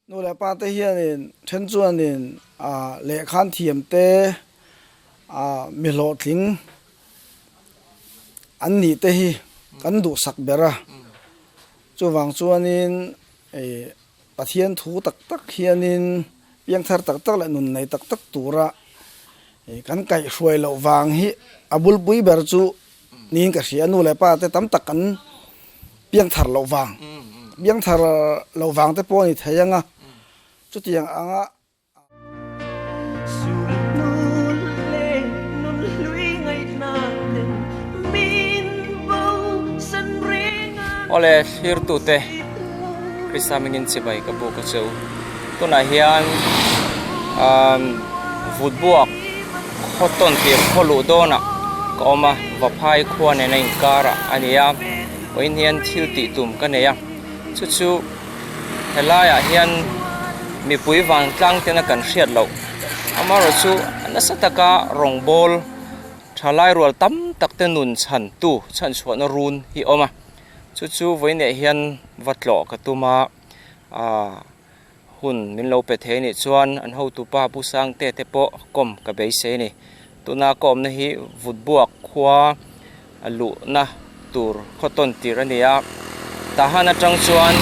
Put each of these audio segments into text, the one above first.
Nu leh pa te hianin then chuanin lehkhan thiam te mi hlawhtling an nih te hi kan duhsak ber a, chuvang chuanin Pathian thu tak tak hianin piangthar tak tak leh nun nei tak tak tura kan kaihhruai loh vang hi a bulpui ber chu niin ka hria. Nu leh pa te tam tak kan piangthar loh vang, piangthar loh vang te pawh a ni thei ang a, chutiang anga. Awle thlirtute Krista hmingin chibai ka buk a che u. Tunah hian umm vutbuak khaw tawn tir khaw luh dawnah ka awm a, Vaphai khua nena inkarah a ni a, vawiin hian thil tih tum ka nei a, chu chu helaiah hian mipui vantlang tena kan hriat loh amaherawh chu nasa taka rawngbawl thalai rual tam tak te nun chhan tu chhan chhuahna run hi a awm a chu chu vawiinah hian va tlawh ka tum a aaa hun min lo pe thei anih chuan an hotupa Pu Sangte te pawh kawm ka beisei a ni tuna ka awmna hi Vutbuak khua a luhna tur khaw tawn tir a ni a Tahan atang chuan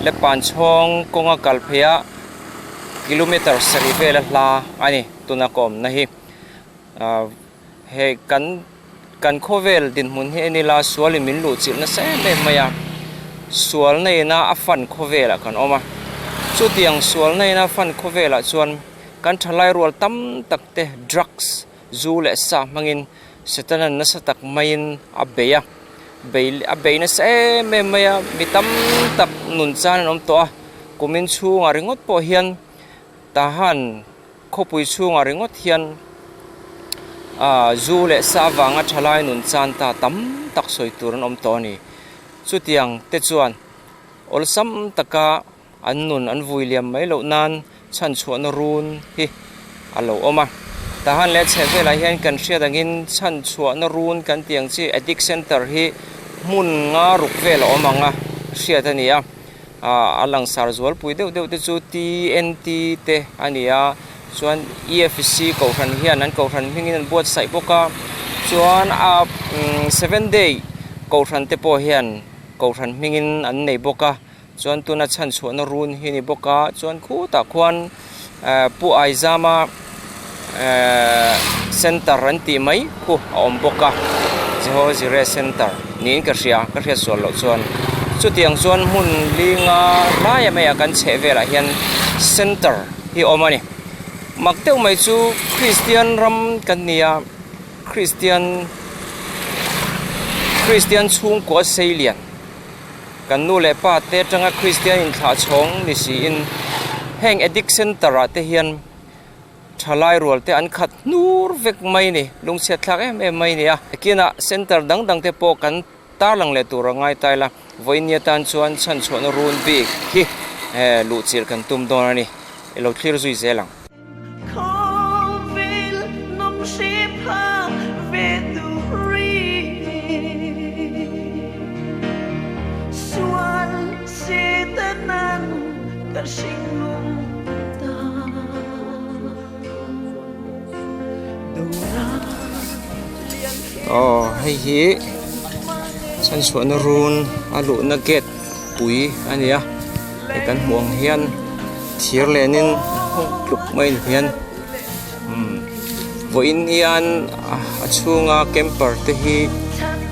Lepan chhawng kawnga kal phei a kilometer sarih vel a hla a ni tuna ka awmna hi ah hei kan kan khawvel dinhmun hi en ila sualin min luh chilh nasa em em mai a sual neiin a a fan khawvelah kan awm a chutiang sual neiin a fan khawvelah chuan kan thalai rual tam tak te drugs Zu leh sa hmangin Setana'n nasa tak maiin a bei a, bei a bei nasa em em mai a, mi tam tak nun chan an awm tawh a, kumin chhungah ringawt pawh hian Tahan khawpui chhungah ringawt hian ah zu leh sa avanga thalai nun chan ta tam tak sawi tur an awm tawh a ni. Chutiang te chuan awlsam taka An nun an vui liam mai loh nan chhanchhuahna run hi a lo awm a. Tahan leh chheh velah hian kan hriat angin chhanchhuahna run kan tih ang chi addict center hi hmun nga ruk vel a awm ang a hriat a ni a. Aaa a langsar zualpui deuh deuh te chu TNT te a ni a, chuan EFC kohhran hian an kohhran hmingin an buatsaih bawk a, chuan a seven day kohhran te pawh hian kohhran hmingin an nei bawk a. Chuan tuna chhan chhuahna run hi a ni bawk a chuan khutah khuan ehh Pu Aizama ehh center an tih mai khu a awm bawk a Jehovah Jireh center niin ka hria ka hriat sual loh chuan chutiang chuan hmun linga laia maiah kan chheh velah hian center hi a awm a ni mak deuh mai chu Kristian ram kan ni a Kristian Kristian chhungkua seilian. Kan nu leh pa te atanga Kristian inthlah chhawng ni siin heng addict center ah te hian thalai rual te an khat hnur vek mai ni, lungchhiat thlak em em mai ni a. Kinah center dang dang te pawh kan tarlang leh tur a ngai ta ila, vawiin atan chuan chhanchhuahna run bik hi luhchilh kan tum dawn a ni, i lo thlir zui zel ang. Aw hei hi chhanchhuahna run a luhna gate pui a ni a hei kan hmuh ang hian thir lenin hung tluk mai ni hian umm vawiin hian a chhunga camper te hi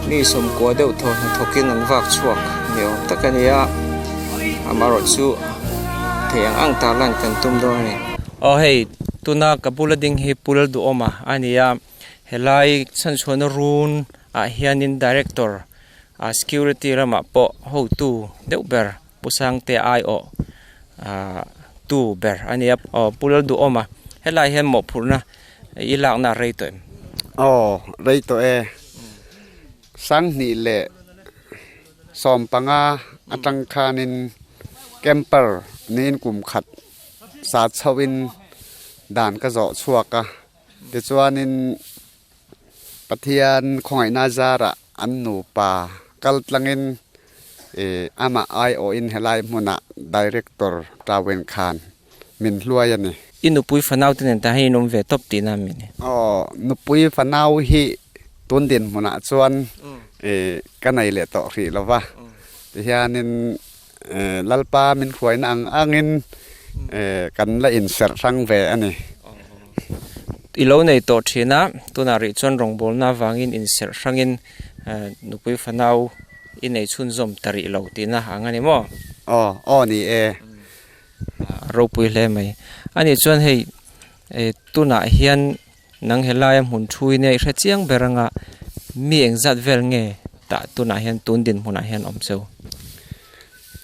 mi sawmkua deuh thaw hnathawkin an vak chhuak ni awm tak a ni a amaherawh chu thei ang ang tar lan kan tum dawn a ni. Aw hei tuna ka bula ding hi pul duhawm a a ni a helai chhanchhuahna run ah hianin director ah security ramah pawh hotu deuh ber Pu Sangte aiawh ah tu ber a nia aw Pu Lalduhawma helai hian mawhphurhna i lakna a rei tawh em? Aw rei tawh e Sanghnih leh 15 atang khanin camper niin kum khat sa chhoin dan ka zawh chhuak a tichuanin Pathian khawngaihna zarah an nupa kal tlangin. Amah aiawhin helai hmunah Director Tawen khan min hluai a ni. I nupui fanau te nen tah hian in awm ve tawp tihna a mi ni? Aw, nupui fanau hi tun dinhmunah chuan ka nei leh tawh hrih lo va, tihianin Lalpa min hruaina ang angin kan la inserh hrang ve a ni. I lo nei tawh thin a, tunah rih chuan rawngbawlna avangin inserh hrangin nupui fanau i nei chhunzawm ta rih lo tihna ang a ni maw? Aw, aw ni e. Ropui hle mai. Ani chuan hei tunah hian Nang helaia hmun thu in i hre chiang ber anga mi engzat vel nge tah tunah hian tun dinhmunah hian awm cheu?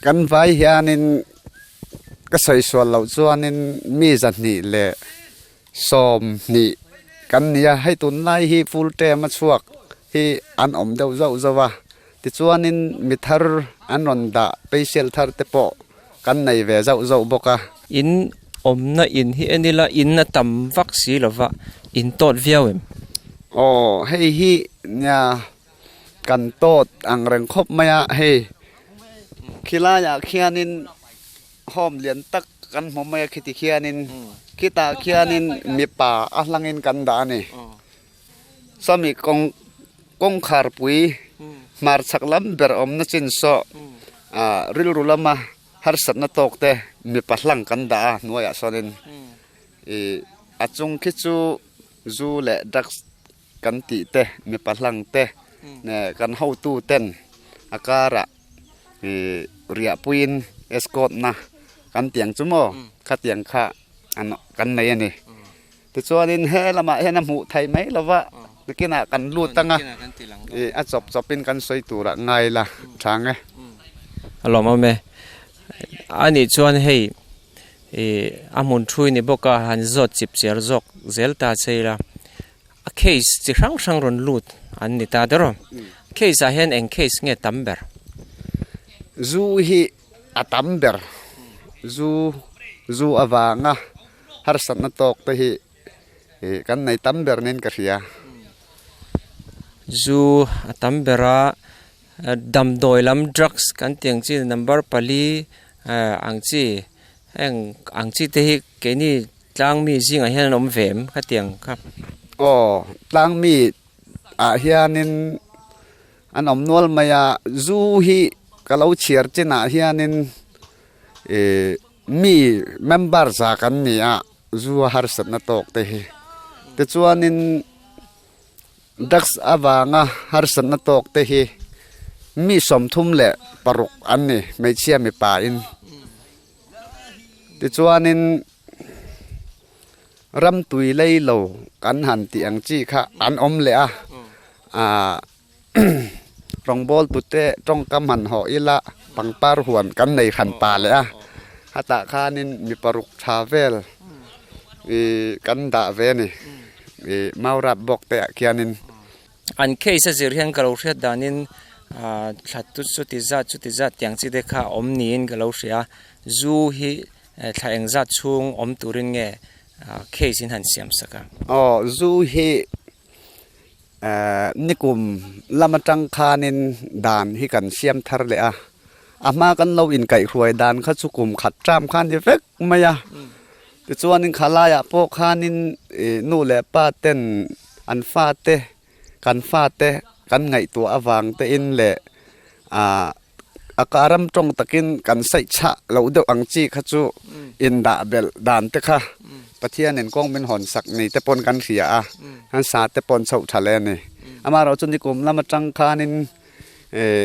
Kan vai hianin ka sawi sual loh chuanin mi zahnih leh sawmhnih kan ni a, hei tunlai hi full term a chhuak hi an awm deuh zauh zauh a, tichuanin mi thar an rawn dah peisial thar te pawh Kan nei ve zauh zauh bawk a. In awmna in hi en ila in a tam vak si lova in tawt viau em? Aw hei hi nia kan tawt ang reng khawp mai a, hei khilaiah khianin home lian tak kan hmu mai a khiti khianin khitah khianin mipa a hlangin kan dah a ni. Sawmi kawng kawngkharpui hmarchhak lam ber awmna chin saw ah rilru lama harsatna tawk te mipa hlang kan dah a hnuaiah sawnin ih a chung khi chu zu leh drugs kan tih te mipa hlang te neh kan hotu ten a karah ih riahpuiin escort na kan tiang chu maw khatiang kha an kan nei a ni. Tichuanin he lamah hian a hmuh theih mai lo va, nakinah kan lut ang a, ih a chawp chawpin kan sawi turah ngai la chang e. A lawmawm e. A nih chuan hei ih a hmun thui ni bawk a, han zawt chip chiar zawk zel ta che ila, a case chi hrang hrang rawn lut an ni ta der aw. Case ah hian eng case nge tam ber? Zu hi a tam ber. Zu zu avanga Harsatna tawk te hi kan nei tam ber nen ka hria. Zu a tam ber a, damdawi lam drugs kan tih ang chi number pali ang chi heng ang chi te hi keini tlangmi zingah hian an awm ve em ka tih ang kha. Aw tlangmi ah hianin an awm nual mai a, zu hi ka lo chhiar chinah hianin ih. Mi member za kan ni a, zu a harsatna tawk te hi. Tichuanin drugs avanga harsatna tawk te hi mi 36 an ni, hmeichhia mipa in. Tichuanin ram tui lei lo kan han tih ang chi kha an awm leh a, ah Rawngbawl tute tawngkam han hawh ila pangpar huan kan nei hran pa leh a, hetah khanin mi paruk tha vel ih kan dah ve a ni ih Maurap bawk te ah khianin. An case a zir hian ka lo hriat danin ah thla tu chuti zat chuti zat tiang chi te kha a awm niin ka lo hria a, zu hi thla eng zat chhung awm turin nge case in han siam sak a. Aw zu hi Nikum lam atang khanin dan hi kan siam thar leh a, a hma kan lo inkaihhruai dan kha chu kum khat ṭam kha a ni vek mai a. Tichuanin khalaiah pawh khanin nu leh pa ten an fate kan fate kan ngaihtuah avang tein leh ah A ka ram tawng takin kan saih chhah loh deuh ang chi kha chu indah belh dan te kha Pathianin kawng min hawn sak ni te pawn kan hria a, kan sa te pawn chhoh tha le a ni. Amaherawhchu chu nikum lam atang khanin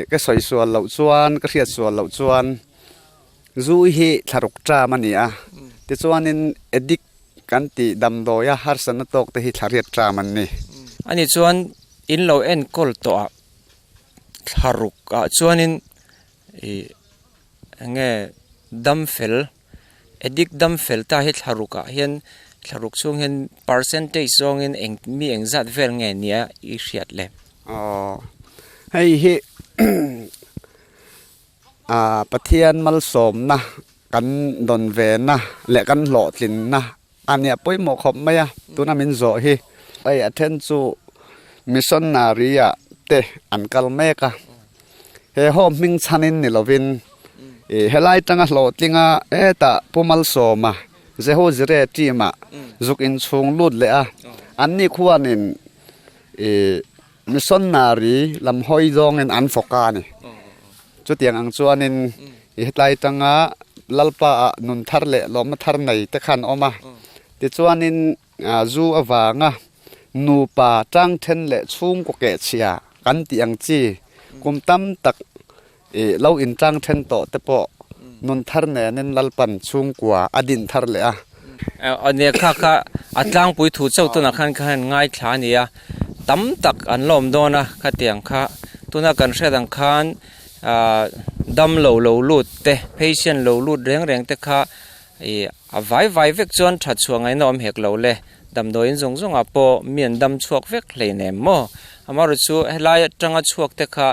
ka sawi sual loh chuan, ka hriat sual loh chuan zu hi thlaruk ṭam a ni a, tichuanin addict kan tih damdawia harsatna tawk te hi thlariat ṭam an ni. Ani chuan in lo enkawl tawh ah Thlaruk ah chuanin ih eng nge dam fel addict dam fel ta hi thlaruk ah hian thlaruk chhung hian percentage zawngin eng mi eng zat vel nge nia i hriat le. Aw hei hi ah Pathian malsawmna kan dawn ve na leh kan hlawhtlinna A nia pawimawh khawp mai a, tuna min zawh hi. Hei a then chu missionary ah te an kal mek a. He home hming chhanin ni lovin ih helai tanga hlawhtlinga hetah Pu Malsawma Jeho Zire team ah zuk inchhung lut leh a, anni khuanin ih missionary lam hawi zawngin an fawk a a ni. Chutiang ang chuanin ih hetlai tanga Lalpa ah nun thar leh lawmna thar nei te khan awm a, tichuanin Zu avanga nupa tang then leh chhungkaw kehchhia kan tih ang chi kum tam tak ih lo intang then tawh te pawh nun thar nenin Lalpan chhungkua a din thar leh a. Nia kha kha a tlangpui thu chauh tunah khan ka han ngaithla a nia, tam tak an lawm dawn a khatiang kha tuna kan hriat ang khan ah damlo lo lut te patient lo lut reng reng te kha Ih, a vai vai vek chuan that chhuah ngaihna awm hek lo le. Damdawiin zawng zawngah pawh mi an dam chhuak vek hleinem maw? Amaherawh chu helai atanga chhuak te kha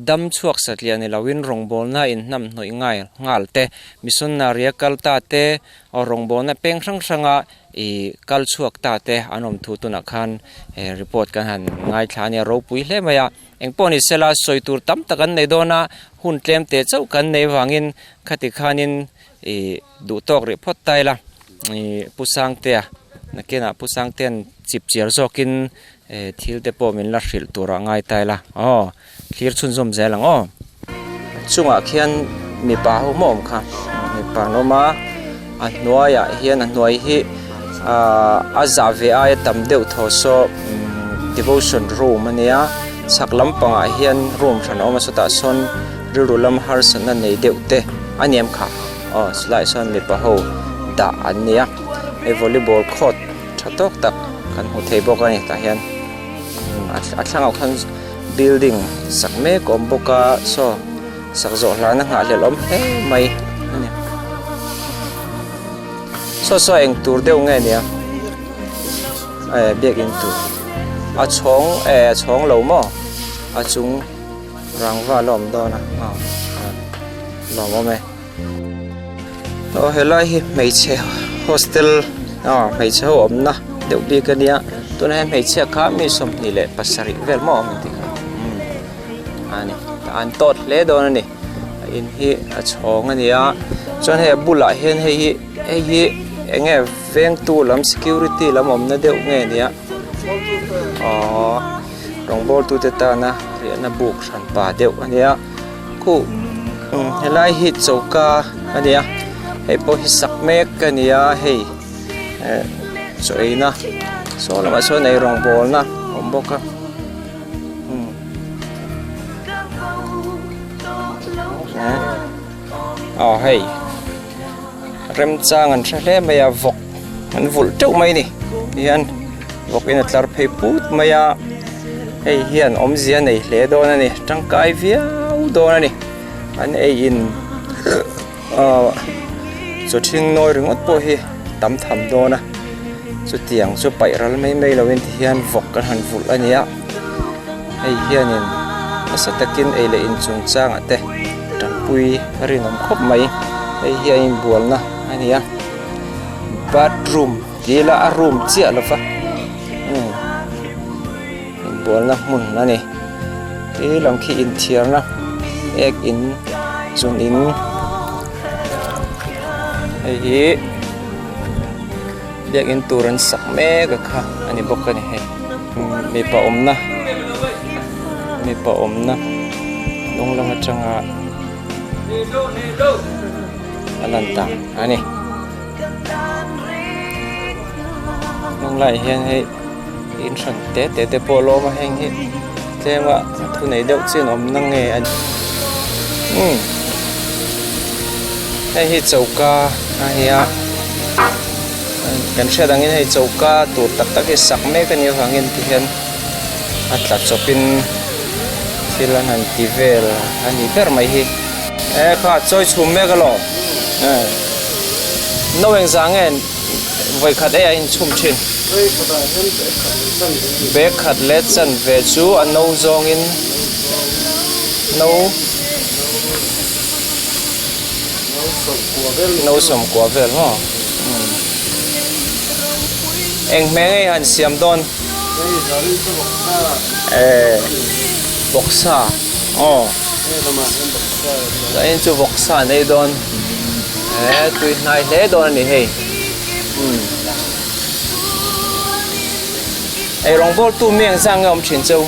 dam chhuak satliah ni loin rawngbawlna inhnam hnawih ngai nghal te, missionary a kal ta te, rawngbawlna peng hrang hranga ih kal chhuak ta te an awm thu tunah khan report kan han ngaithla a nia ropui hle mai a. Engpawh ni sela sawi tur tam tak an nei dawn a, hun tlem te chauh kan nei vangin khati khanin Ih duh tawk rih phawt ta ila ih Pu Sangtea nakinah Pu Sangtea'n chip chiar zawkin eh thil te pawh min la hrilh turah ngai ta ila aw thlir chhunzawm zel ang aw. A chungah khian mipa ho maw awm kha mipa an awm a a hnuaiah hian a hnuai hi ah a zah ve aia tam deuh thaw saw devotion room a nia chhak lampangah hian room hran a awm a chutah sawn rilru lam harsatna nei deuh te a niam kha aw chulaiah sawn mipa ho dah an ni a hei volleyball court tha tawk tak kan hmu thei bawk a ni tah hian a thlangah khan building sak mek a awm bawk a saw sak zawh hlana nghahhlelh awm hle mai a ni saw saw eng tur deuh nge nia eh biakin tur a chhawng eh a chhawng lo maw a chung. Rangva la awm dawn a aw lawm awm e aw helai hi hmeichhe hostel aw hmeichhe ho awmna deuh bik a nia tunah hian hmeichhia kha mi 27 vel maw awm tih kha umm a ni an tawt hle dawn a ni a in hi a chhawng a ni a chuan hei a bulah hian hei hi hei hi eng nge vengtu lam security lam awmna deuh nge nia aww. Rawngbawltute tana riahna buk hran pa deuh a nia khuh helai hi choka a nia hei pawh hi sak mek a nia hei eh chaw eina saw lamah sawn ei rawngbawlna a awm bawk a umm aw hei remchang an hre hle mai a vawk an vulh teuh mai a ni tihian vawk in a tlar phei put mai a hei hian awmzia nei hle dawn a ni tangkai viau dawn a ni an ei in ahh chaw thing nawi ringawt pawh hi tam tham dawn a chutiang chu paih ral mai mai lovin tihian vawk kan han vulh a ni a hei hianin nasa takin ei leh in chungchangah te tanpui a rinawm khawp mai hei hi a inbualna a ni a bathroom tih ila a room chiah lo va umm inbualna hmun a ni ti lam khi inthiarna ek in zun in hei hi biakin tur an sak mek a kha a ni bawk a ni hei mipa awmna mipa awmna hnung lam atanga a lan dan a ni heng laiah hian hei in hran te te te pawh a lawm a heng hi tlem a thu nei deuh chin awmna nge a ni umm hei hi choka a ni a kan hriat angin hei choka tur tak tak hi sak mek a nih avangin tihian a tla chawpin thil an han ti vel a ni ber mai hi. E kha chawi chhum mek alawm e no engzah nge vawi khat ei a inchhum thin bag khat leh chan ve chu a no zawngin no no sawmkua vel maw eng hmel nge i han siam dawn. Hei vawksa aw. Zanin chu vawksa an ei dawn he tui hnai hle dawn a ni hei umm ei rawng bawl tu mi engzah nge awm thin cheu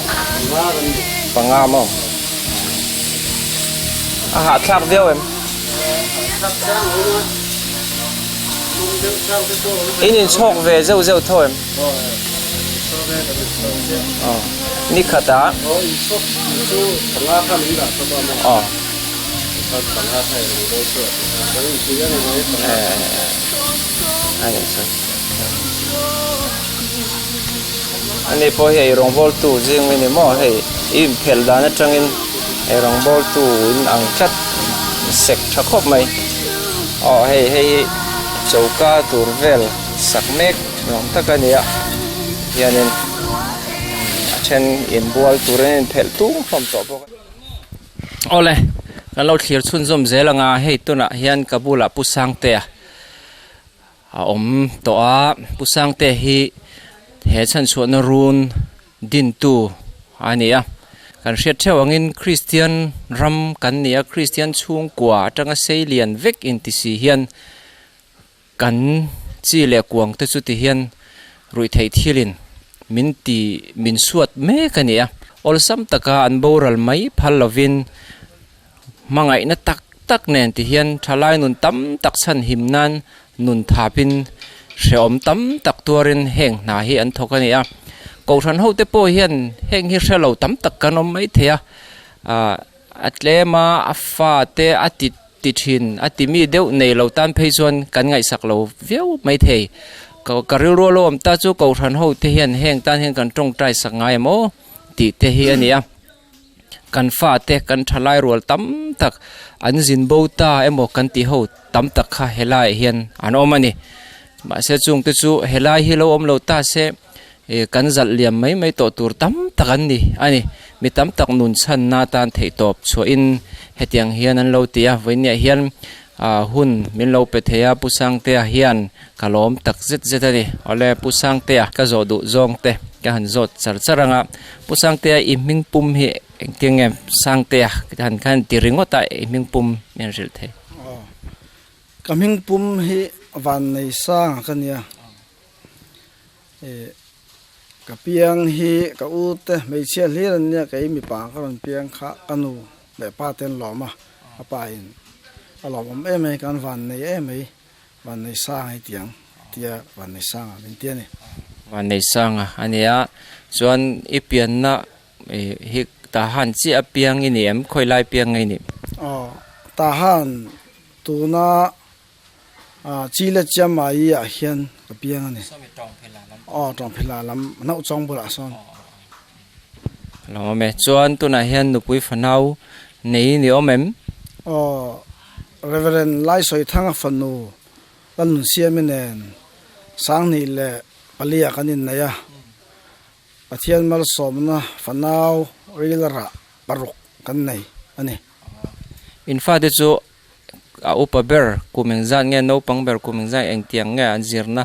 panga maw a hahthlak viau em in inchhawk ve zeuh zeuh tho em. Ni khatah aw ani pawh hi eirawngbawltu zing mai ni maw hei i inphelh dan atangin eirawngbawltu in ang tlat sek tha khawp mai aw hei hei hi choka tur vel sak mek. Nuam tak a ni a hianin a then inbual tur in inphelh tung hlawm tawh bawk a. Awle kan lo thlir chhunzawm zel ang a hei tunah hian ka bulah Pu Sangtea a awm tawh a Pu Sangtea hi he chhanchhuahna run dintu a ni a kan hriat theuh angin Kristian ram kan ni a Kristian chhungkua atanga sei lian vek inti si hian. Kan chi leh kuang te chu ti hian ruih theih thilin min ti min suat mek a ni a, awlsam taka an boral mai phal lovin hmangaihna tak tak nen ti hian thalai nun tam tak chhan him nan nun thapin hrehawm tam tak tuarin heng hna hi an thawk a ni a. Kohhran ho te pawh hian heng hi hrelo tam tak kan awm mai thei a, ah A tlem a, a fa te a ti ti thin, a ti mi deuh nei lo tan phei chuan kan ngaihsak lo viau mai thei. Ka ka rilru a lo awm ta chu Kohhran ho te hian heng tan hian kan tawngtai sak ngai em aw tih te hi a ni a. Kan fa te kan thalai rual tam tak an zin bo ta emaw kan tih ho tam tak kha helaiah hian an awm a ni. Mahse chung te chu helai hi lo awm lo ta se. Ih kan zalh liam mai mai tawh tur tam tak an ni a ni. Mi tam tak nun chhanna atan theihtawp chhuahin hetiang hian an lo ti a, vawiinniah hian ah hun min lo pe thei a, Pu Sangtea hian ka lawm tak zet zet a ni. Awle Pu Sangtea ka zawh duh zawng te ka han zawt char char ang a, Pu Sangtea i hming pum hi engtin nge Sangtea han khan ti ringawt a i hming pum min hrilh thei. Aw ka hming pum hi Vanneisanga ka nia. Ih ka piang hi ka u te hmeichhia hlir an nia kei mipa ka rawn piang kha ka nu leh pa te an lawm a ka pa in a lawmawm em mai kan van nei em mai van nei sang hei tiang tia van nei sang a min ti a ni. Van nei sang a a nia chuan i pianna ih hi Tahan chiah a piang i ni em khawi lai piang nge i nih? Aw Tahan tuna Ah Chile Chiamai ah hian ka piang a ni. Aw Tawngphila lam hnauh chawng bulah sawn. Lo awm e. Chuan tunah hian nupui fanau nei ni awm em? Aw Reverend Laisawi Thanga fanu Lalnunsiami nen Sanghnih leh Palia kan innei a. Pathian malsawmna fanau rilrah paruk kan nei a ni. In fate chu a upa ber kum engzat nge naupang ber kum engzat engtiang nge an zirna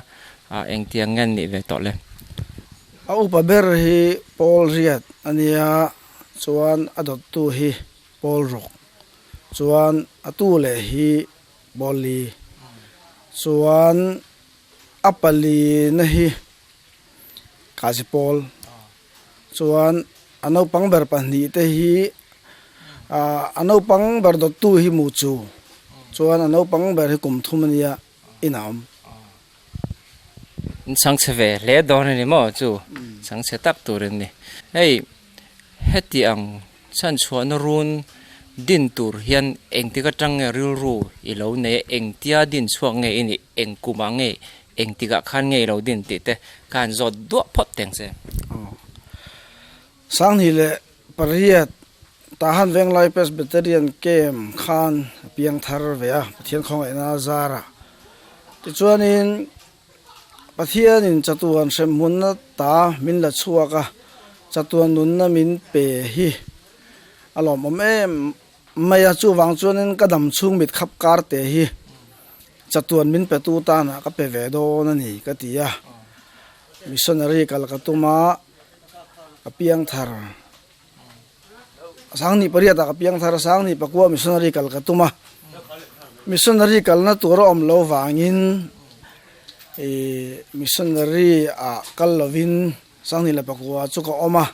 ah engtiang nge an nih ve tawh le. A upa ber hi Paul Riat a nia chuan a dawttu hi Paul Ruk chuan a tu leh hi Paul Li chuan a palina hi Kazi Paul Chuan a naupang ber pahnih te hi ah a naupang ber dawttu hi mu chu chuan a naupang ber hi kum thum a nia in a awm. In chhangchhe ve hle dawn a ni maw chu chhangchhe tak tur in ni. Hei heti ang chhanchhuahna run din tur hian engtik atang nge rilru i lo nei a engtia din chhuak nge i nih eng kumah nge Engtikah khan ngei lo din tih te ka han zawt duah phawt teng che. Aw. Sanghnih leh pariat Tahan Venglai Presbyterian Camp khan a piang thar ve a, Pathian khawngaihna a zar a. Tichuanin Pathianin chatuan hremhmunna ta min la chhuak a, chatuan nunna min pe hi a lawmawm em mai a, chuvang chuanin ka dam chhung mit khap kar te hi Chatuan min petu tanah ka pe ve dawn a ni ka ti a, missionary kal ka tum a, ka piang thar. Sanghnih pariatah ka piang thar a, Sanghnih pakua missionary kal ka tum a. Missionary kalna tur a awm lo vangin ih missionary ah kal lovin Sanghnih leh pakua chu ka awm a.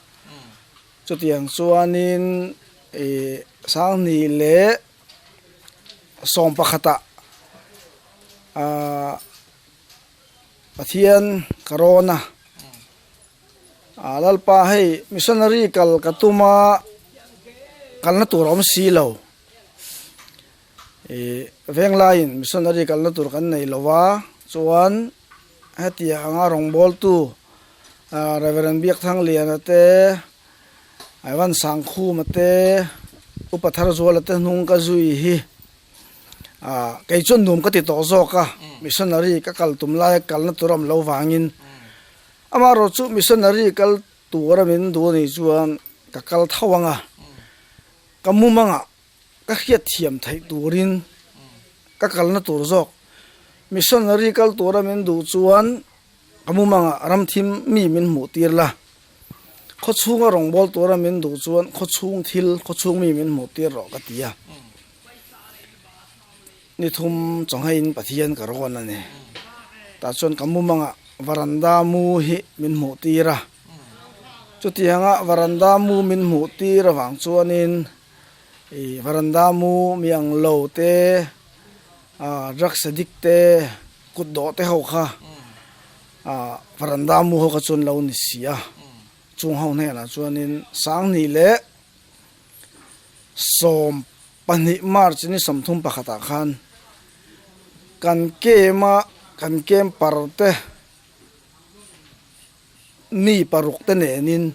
Chutiang chuanin ih Sanghnih leh sawm pakhatah ah Pathian ka rawn a. Ah Lalpa hei missionary kal ka tum a kalna tur a awm si lo ih venglaiin missionary kalna tur kan nei lo a chuan hetiang anga rawngbawltu ah Reverend Biakthangliana te Ivan Sangkhuma te Upa Tharzuala te hnung ka zui hi. Ah kei chuan nuam ka ti tawh zawk a, missionary ka kal tum lai a kalna tur a awm lo vangin amaherawh chu missionary kal tur a min duh anih chuan ka kal tho ang a, ka mumangah ka hriat thiam theih turin ka kalna tur zawk missionary kal tur a min duh chuan ka mumangah ramthim mi min hmuh tir la, khawchhunga rawngbâwl tura min duh chuan khawchhung thil, khawchhung mi min hmuh tir rawh ka ti a. Ni thum chawnghain Pathian ka rawn a ni. Tah chuan ka mumangah varanda mu hi min hmuh tir a. Chutianga varanda mu min hmuh tir avang chuanin ih varanda mu mi ang lo te, ah drugs addict te, kut dawh te ho kha ah varanda mu ho kha chuan lo ni si a. Chung ho hnenah chuanin Sanghnih leh 12 March ni 31 ah khan kan kem a kan kem par te mi paruk te nenin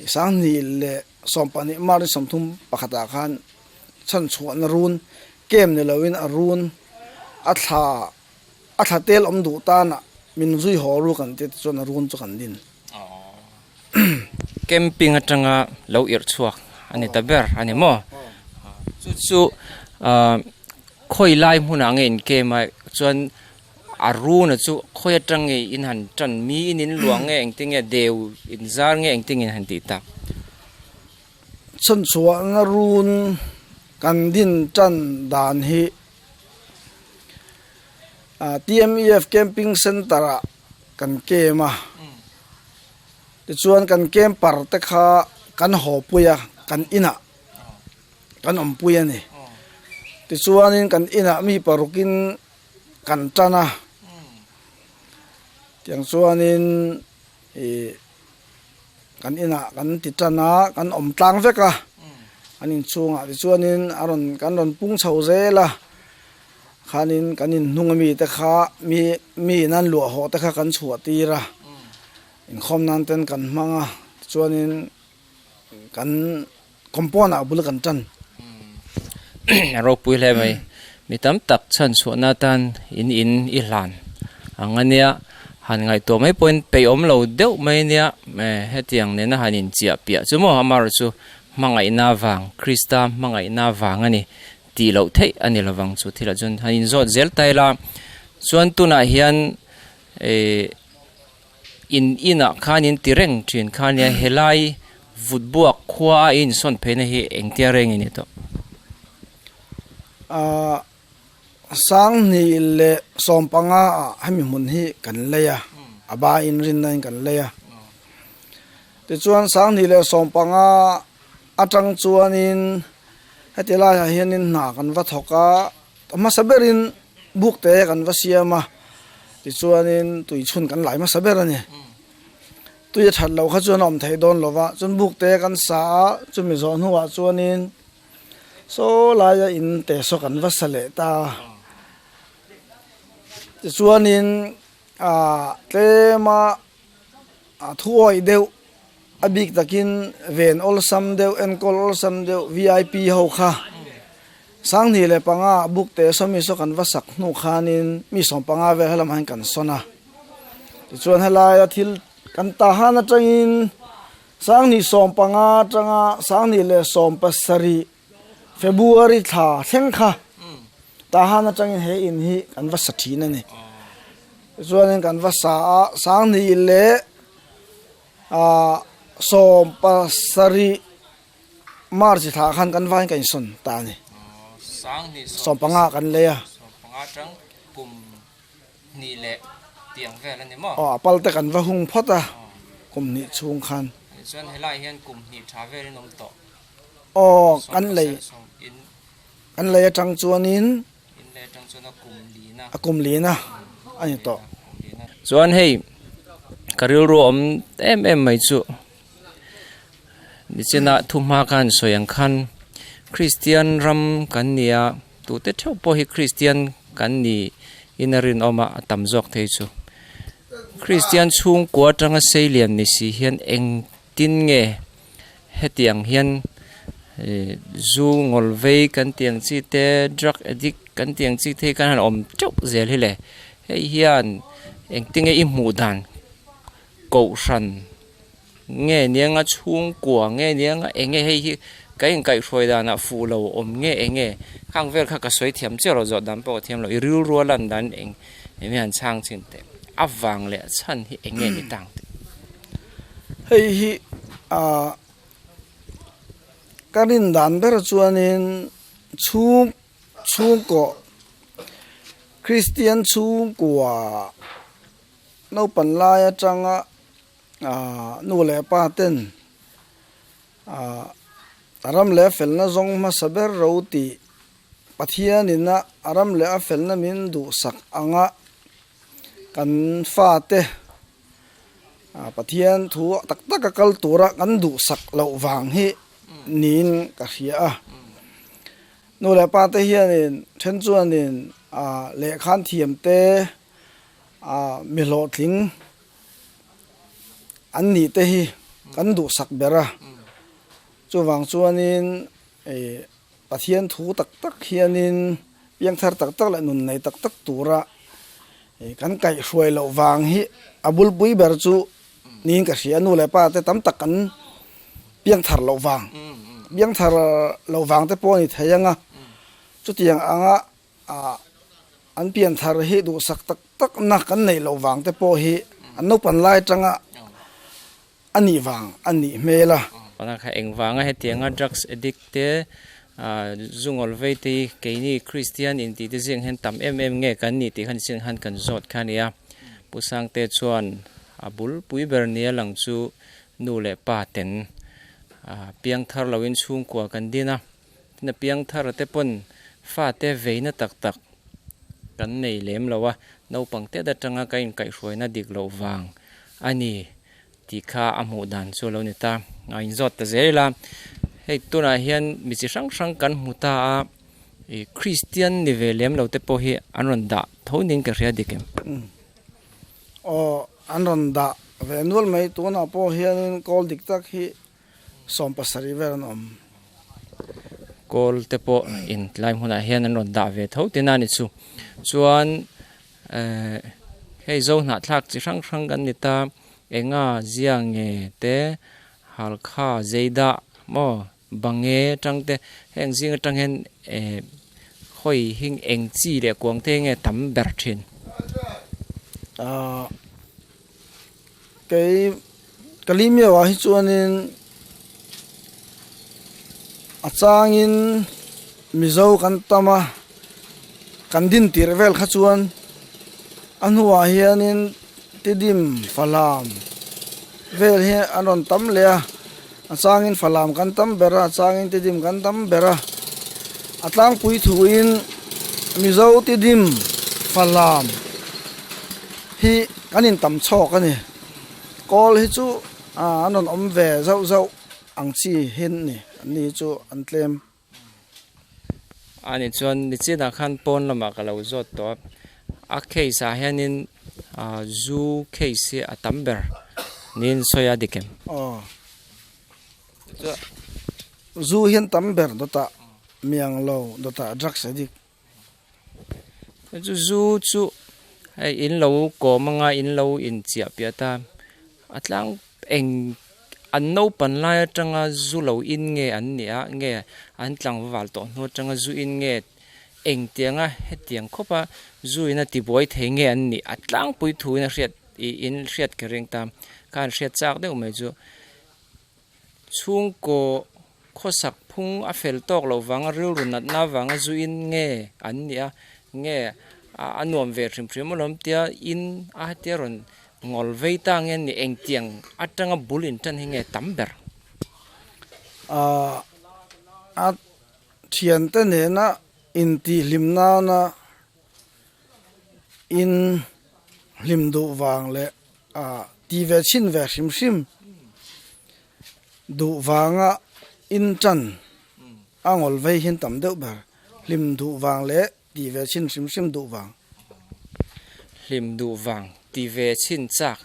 2012 March ni 31 ah khan chhanchhuahna run kem ni loin a run a thla a thla tel awm duh tanah min zui haw ru kan tih te chuan a run chu kan din. Camping atanga lo irh chhuak a ni ta ber a ni maw? Chu chu khawi lai hmunah nge in camp a chuan a runa chu khawi atang nge in han tan mi in in luah nge engtin nge deu in zar nge engtin in han tih tak? Chhanchhuahna run kan din tan dan hi TMEF Camping Centre ah kan kem a, tichuan kan camper te kha kan haw pui a, kan inah kan awmpui a ni. Tichuanin kan inah mi parukin kan tan a, tiang chuanin ih kan inah kan ti tan a, kan awm tlang vek a, an inchhungah tichuanin a rawn kan rawn pung chho zel a. Khanin kan inhnung ami te kha mi mi in an luah hawh te kha kan chhuah tir a, inkhawm nan ten kan hmang a, tichuanin kan compound ah bul kan tan. A ropui hle mai. Mi tam tak chhan chhuahna atan in in i hlan ang a nia, han ngaihtuah mai pawhin peihawm lo deuh mai a nia, hetiang nena han inchiah piah chu maw amaherawhchu chu hmangaihna vang, Krista hmangaihna vang a ni. Tih loh theih a ni lovang chu thilah chuan han inzawt zel ta ila chuan tunah hian eh in inah khan in ti reng thin kha nia helai vut buak khua a insawn pheina hi engtia reng in ni tawh. Ahh Sanghnih leh sawmpanga ah hemi hmun hi kan lei a, a ba inrinna in kan lei a. Tichuan Sanghnih leh sawmpanga Atang chuanin heti laiah hianin hna kan va thawk a, a hmasa berin buk te kan va siam a, tichuanin tui chhun kan lai hmasa ber a ni. Tui a that loh kha chuan a awm theih dawn lo va, chuan buk te kan sa a, chumi zawh hnuah chuanin saw laia in te saw kan va sa leh ta a, tichuanin ah tlema A thuawih deuh, a bik takin ven awlsam deuh, enkawl awlsam deuh vip ho kha 2005 ah buk te sawmi saw kan va sak hnu khanin mi 15 vel helamah hian kan sawn a. Tichuan helaia thil kan ta han atangin 2015 atanga 2017 February thla thleng kha Tahan atangin he in hi kan va sa thin a ni. Tichuanin kan va sa a, 2017 March thla khan kan vain kan insawn ta a ni. 15 kan lei a. Aw a pal te kan va hung phawt a kum hnih chhung khan. Aw kan lei kan lei atang chuanin a kum lina a ni tawh. Chuan hei ka rilru awm em em mai chu Nichina thuhma khan sawi ang khan Kristian ram kan ni a, tute theuh pawh hi Kristian kan ni in a rinawm a, a tam zawk thei chu. Kristian chhungkua atanga seilian ni si hian engtin nge hetiang hian zu ngawl vei kan tih ang chi te, drug addict kan tih ang chi te hi kan han awm teuh zel hi le. Hei hian engtinge i hmuh dan kohhran nge nianga chhungkua nge nianga eng nge hei hi ka inkaihhruai danah fuh lo awm nge eng nge khang vel kha ka sawi thiam chiah lo zawh dan pawh ka thiam lo i rilru a lan dan eng eng nge han chhang chin teh a vang leh a chhan hi eng nge ni tang teh. Hei hi ah ka rin dan ber chuanin chhung chhungkaw Kristian chhungkua naupan lai atanga Aaa nu leh pa ten aaa a ram leh a felna zawng hmasa ber ro tih Pathianin a a ram leh a felna min duhsak anga kan fate aaa Pathian thu tak tak a kal tura kan duhsak loh vang hi niin ka hria a. Nu leh pa te hianin then chuanin aaa lehkhan thiam te aaa mi hlawhtling An nih te hi kan duhsak ber a, chuvang chuanin ih Pathian thu tak tak hianin piangthar tak tak leh nun nei tak tak tura ih kan kaihhruai loh vang hi a bulpui ber chu niin ka hria. Nu leh pa te tam tak kan piangthar loh vang, piangthar loh vang te pawh a ni thei ang a, chutiang anga Ah, an pianthar hi duhsak tak tak na kan neih loh vang te pawh hi an naupan lai atanga a nih vang a nih hmel a. Pakhat kha engvanga hetianga drugs addict te, ah, zu ngawl vei te hi keini Kristian intih te zing hian tam em em nge kan nih tih khan chin khan kan zawt kha a ni a. Pu Sangte chuan a bulpui ber nia lang chu nu leh pa ten, ah, piangthar loin chhungkua kan din a. Tin a piangthar te pawn fate veina tak tak kan nei lem lo a, naupang tet atanga ka inkaihhruaina dik loh vang a ni tih kha a hmuh dan chu a lo ni ta. A inzawt ta zel ila, hei tunah hian mi chi hrang hrang kan hmu ta a, ih Kristian ni ve lem lo te pawh hi an rawn dah tho niin ka hria dik em? Aw, an rawn dah ve nual mai, tunah pawh hianin kawl dik tak hi 70 vel an awm. Kawl te pawh in tlai hmunah hian an rawn dah ve tho tin a ni chu. Chuan eh hei zo hnahthlak chi hrang hrang kan ni ta, enga zia nge te, halkha zei dah maw bange tang te heng zing atang hian eh hawi hing eng chi leh kuang te nge tam ber thin. Ahh Kei Kalimio ah hi chuanin a changin Mizo kan tam a, kan din tirh vel kha chuan a hnuah hianin Tidim Falam vel hi an rawn tam leh a, a changin Falam kan tam ber a, a changin Tidim kan tam ber a, a tlangpui thuin Mizo Tidim Falam hi kan intam chhawk a ni. Kawl hi chu an rawn awm ve zauh zauh ang chi hin a ni. An ni hi chu an tlem. A nih chuan nichinah khan pawn lamah ka lo zawt tawh a, a case ah hianin zu case hi a tam ber niin sawi a dik em? Aw. Zu hian tam ber dawtah miang lo dawtah drugs addict. Chu zu chu hei in lo kawm anga in lo inchiah piah ta a tlang eng an naupan lai atanga zu lo in nge an nih a nge an tlangval tawh hnu atanga zu in nge engtianga hetiang khawp a zu in a tibuai thei nge an nih a tlangpui thu in a hriat ih in hriat ka ring ta khan hriat chak deuh mai chu chhungkaw. Khawsak phung a fel tawk loh vanga rilru natna vanga zuin nge an nih a, nge a nuam ve hrim hrim alawm tia in a hetia rawn ngawl vei ta nge ni engtiang atanga bul in tan hi nge tam ber? Ahh a thiante nena intihhlim nana in hlim duh vang leh ahh ti ve chhin ve hrim hrim. Duh vanga in tan a ngawl vei hian tam deuh ber. Hlim duh vang leh tih ve chhin hrim hrim duh vang. Hlim duh vang tih ve chhin chak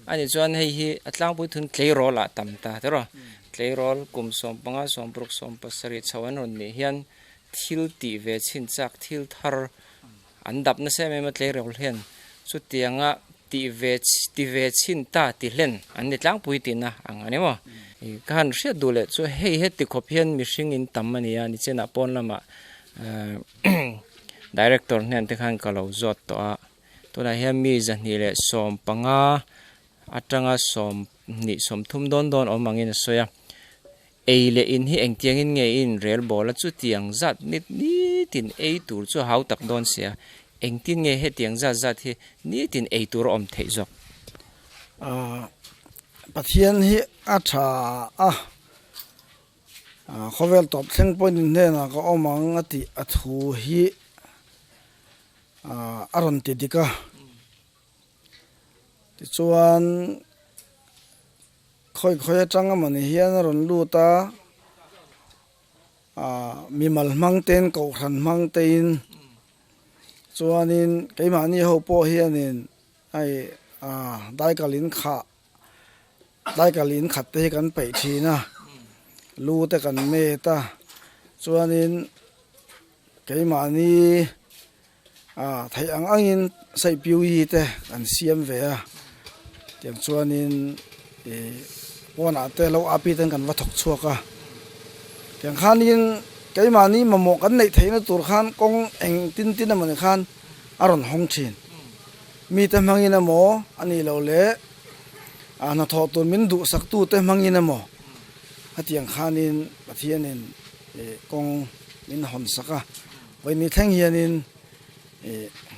a nih chuan hei hi a tlangpui thun tleirawl ah tam ta tiraw. Tleirawl kum 15, 16, 17 chho an rawn nih hian thil tih ve chhin chak thil thar An dap nasa em em a tleirawl hian chutianga tih ve ti ve chhin ta ti hlen an ni tlangpui tihna ang a ni maw? Ka han hriat duh leh chu hei heti khawp hian mihring in tam a ni a, nichinah pawn lamah director hnen te khan ka lo zawt tawh a, tunah hian mi 215 atanga 20 30 dawn dawn awm angin a sawi a. Ei leh in hi engtiangin nge i inrel bawl a, chutiang zat nit nitin ei tur chu a hau tak dawn sia, engtin nge hetiang zat zat hi nitin ei tur a awm theih zawk? Aah Pathian hi a tha a, khawvel tawp thleng pawhin in hnenah ka awm ang a tih a thu hi a rawn ti dik a, tichuan. Khawi khawi atang emawni hian a rawn lut a, aah mimal hmang tein kohhran hmang tein chuanin keimahni ho pawh hianin hei aah daikal in khah daikal in khat te hi kan peih thin a lu te kan met a chuanin keimahni Ah theih ang angin Saipiui te kan siam ve a, tiang chuanin ih pawnah te lo api ten kan va thawk chhuak a, tiang khanin keimahni mamawh kan neih theihna tur khan kawng eng tin tin emawni khan a rawn hawng thin. Mite hmangin emaw a nih loh leh ah hnathawh tur min duhsak tute hmangin emaw hetiang khanin Pathianin ih kawng min hawn sak a. Vawiin thleng hianin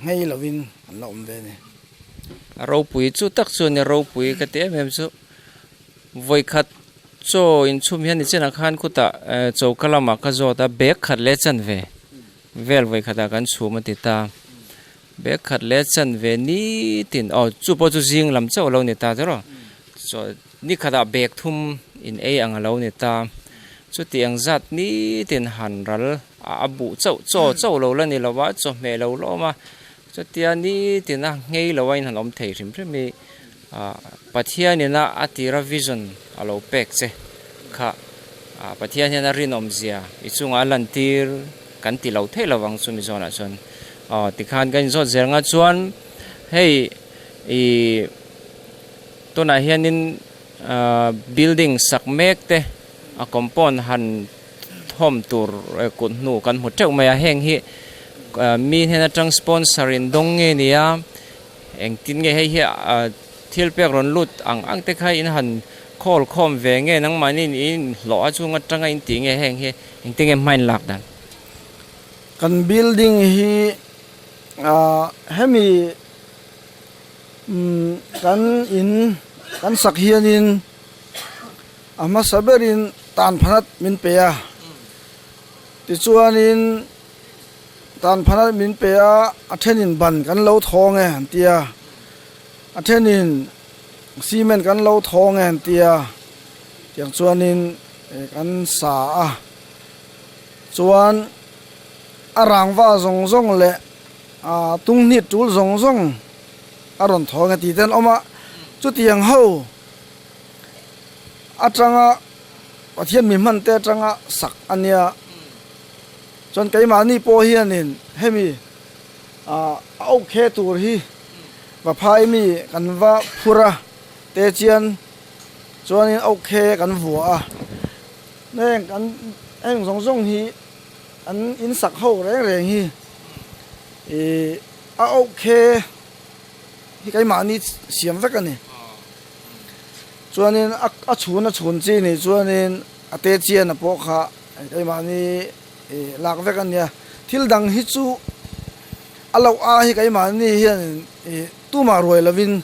nghei lovin an la awm ve a ni. A ropui chu tak chu a ni, ropui ka ti em em chu. Vawikhat chaw inchhum hian nichinah khan khutah choka lamah ka zawt a, bag khat leh chanve vel vawikhatah kan chhum a ti ta. Bag khat leh chanve nitin, aw chu pawh chu zing lam chauh a lo ni ta chu rawh. Chaw ni khatah bag thum in ei ang a lo ni ta. Chuti ang zat nitin han ral. A buh chauh chaw chauh lo la ni lo a, chawhmeh lo la awm a, chutia nitina nghei lo a inhan awm thei hrim hrim hi ah Pathianina a tira vision a lo pek che kha ah Pathian hian a rinawmzia i chungah a lantir kan ti lo theih lovang chu mi zawnah chuan aw tikhan kan inzawt zel nga chuan hei ih tunah hianin ah building sak mek te a compound han thawm tur kut hnu kan hmu teuh mai a, heng hi mi hnen atang sponsor in dawng nge ni a, engtin nge hei hi thil pek rawn lut ang ang te kha in han khawl khawm ve nge nangmahni in inhlawh a chung atanga in tih nge heng hi engtin nge hma in lak dan? Kan building hi hemi kan in kan sak hianin A hmasa berin tan phanat min pe a, tichuanin tan phanat min pe a, a thenin ban kan lo thawng e an ti a, a thenin cement kan lo thawng e an ti a, tiang chuanin kan sa a, chuan a rangva zawng zawng leh tunghnih tul zawng zawng a rawn thawng e tih te an awm a, chutiang ho. Atanga Pathian mi hman te atanga sak a nia. Chuan keimahni pawh hianin hemi ah a okay tur hi va phai mi kan va phur a te chian chuanin okay kan vua a. Heng kan heng zawng zawng hi an in sak ho reng reng hi ih a okay hi keimahni siam vek a ni. Chuanin a chhun a chhun chi nih chuanin a te chian a pawh kha keimahni lak vek a nia. Thil dang hi chu a loh a hi keimahni hian tumah ruai lovin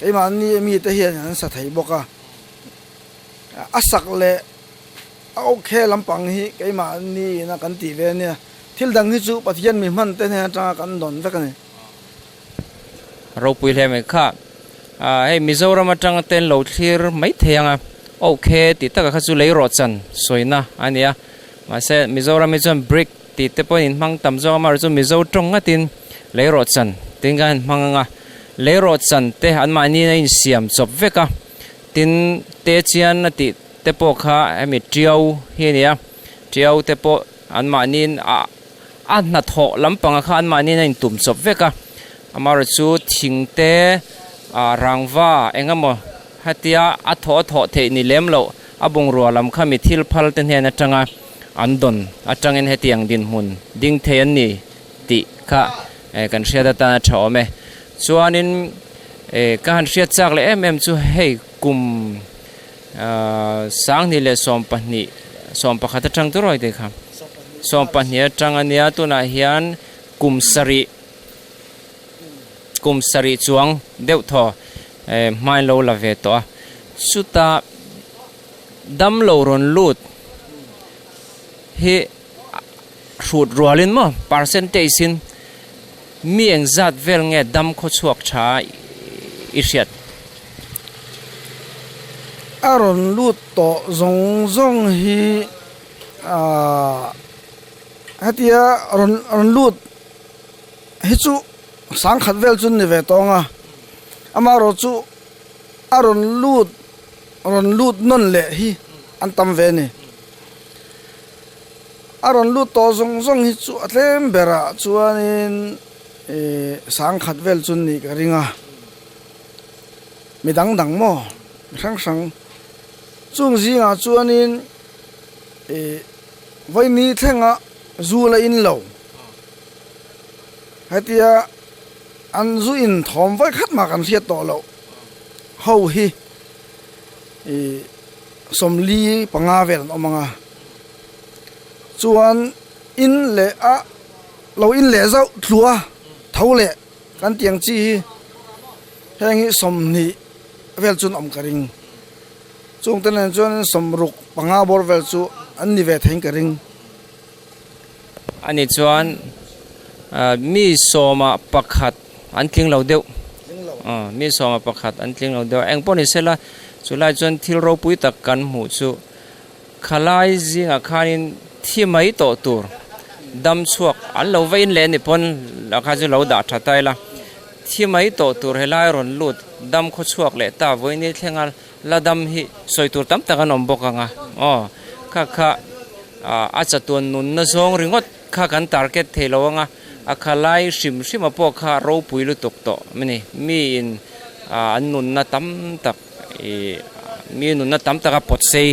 keimahni mite hian an sa thei bawk a. A sak leh a awkhe lampang hi keimahni ina kan tih ve a nia. Thil dang hi chu Pathian mi hman te hnen atanga kan dawn vek a ni. Ropui hle mai kha. Hei Mizoram atanga te an lo thlir mai thei ang a, okay tih takah kha chu lei rawh chan sawina a ni a. Mahse Mizoram hi chuan brick tih te pawhin in hmang tam zawk a, amaherawhchu Mizo tawng ngatin lei rawh chan tiin khan an hmang ang a. Lei rawh chan te anmahniin a insiam chawp vek a, tin te chian a tih te pawh kha hemi tiau hi a ni a, tiau te pawh anmahniin a. A hnathawh lampanga kha anmahniin a intum chawp vek a, amaherawh chu thing te ah rangva eng emaw hetia a thawh a thawh theih ni lem loh a bungrua lam kha mi thil phal te hnen atanga an dawn atangin hetiang dinhmun ding thei an ni tih kha kan hriat atan a tha awm e. Chuanin ka han hriat chak leh em em chu hei kum Sanghnih leh 12, 11 atang tur awih te kha. 12 atang a nia tunah hian kum sarih kum sarih chuang deuh thaw hmain lo la ve tawh a. Chutah damlo rawn lut hi hrut rualin maw percentage in Mi engzat vel nge dam khawchhuak tha i hriat? A rawn lut tawh zawng zawng hi aah hetia rawn rawn lut hi chu sangkhat vel chu ni ve tawng a, amaherawh chu a rawn lut rawn lut nawn leh hi an tam ve a ni. A rawn lut tawh zawng zawng hi chu a tlem berah chuanin ih sangkhat vel chu nih ka ring a, mi dang dang maw mi hrang hrang chung zingah chuanin ih vawiini thlenga zu la in lo hetia an zu in thawm vawi khat mah kan hriat tawh loh ho hi ih 45 vel an awm ang a. Chuan in leh a lo in leh zauh tluah a tho leh kan tih ang chi hi heng hi 20 vel chuan awm ka ring. Chung te nen chuan 65 bawr vel chu an ni ve theiin ka ring. Ani chuan mi sawma pakhat an tling lo deuh mi sawma pakhat an tling lo deuh engpawh ni sela chulai chuan thil ropui tak kan hmuh chu Khalai zingah khanin thi mai tawh tur dam chhuak an lo va in leh ni pawn lah kha chu lo dah tha ta ila thi mai tawh tur helai rawn lut dam khaw chhuak leh ta vawiini thlenga la dam hi sawi tur tam tak an awm bawk ang a aw kha kha a chatuan nunna zawng ringawt kha kan target thei lo ang a a khalai hrim hrim a pawh kha ropui lutuk tawh a ni miin an nunna tam tak. Ih mi nunna tam taka pawt sei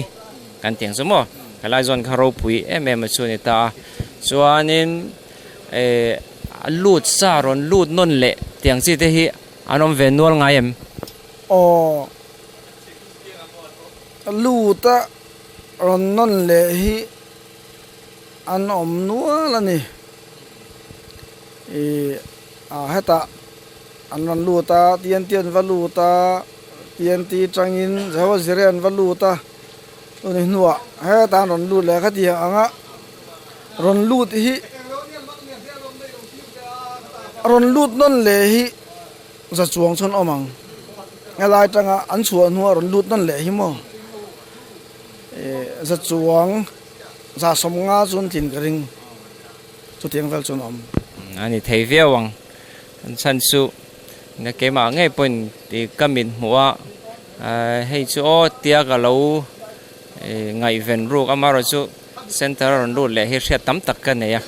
kan tih ang chu maw helai zawn kha ropui em em a chu a ni ta a chuanin eh a lut sa rawn lut nawn leh tih ang chi te hi an awm ve nual ngai em? Aw lut a rawn nawn leh hi an awm nual a ni ih ah hetah. An rawn lut a, TNT an va lut a, TNT tangin Jehovah Jireh an va lut a, tuni hnuah hetah an rawn lut leh khatiang anga rawn lut hi rawn lut nawn leh hi za chuang chuan awm ang helai tanga an chhuah hnuah rawn lut nawn leh hi maw eh za chuang za 50 chuan tlin ka ring chutiang vel chuan awm. A ni thei viau ang. An chhan chu na keimah ngei pawhin tih ka mit hmuh a, hei chu aw tia ka lo ngaihven ruk amaherawh chu center a rawn lut leh hi hriat tam tak ka nei a,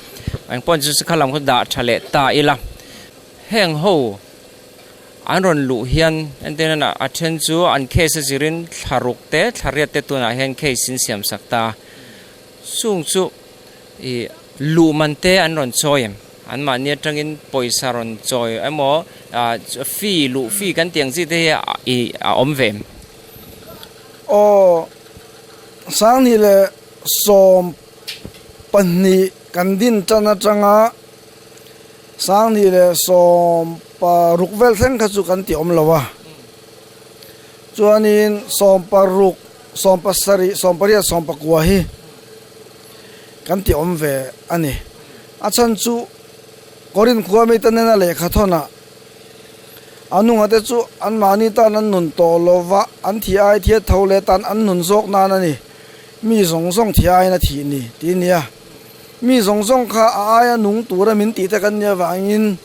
engpawh chu kha lam kha dah tha leh ta ila heng ho an rawn luh hian entirna a then chu an case a zirin thla ruk te thla riat te tunah hian case in siam sak ta chung chu ih luh man te an rawn chawi em? Anmahni atangin pawisa rawn chawi emaw fee luh fee kan tih ang chi te hi a awm ve em? Aw, Sanghnih leh 12 kan din tan atanga 2016 vel thleng kha chu kan ti awm lo a. Chuanin 16, 17, 18, 19 hi kan ti awm ve a ni. A chhan chu Korinth khua mite nena lehkha thawnah A nungate chu anmahni tan an nun tawh lo va, an thih ai thiat tho leh tan an nun zawk nan a ni. Mi zawng zawng thih aiin a thih ni, ti nia. Mi zawng zawng kha a aia nung tura min tih te kan nih avangin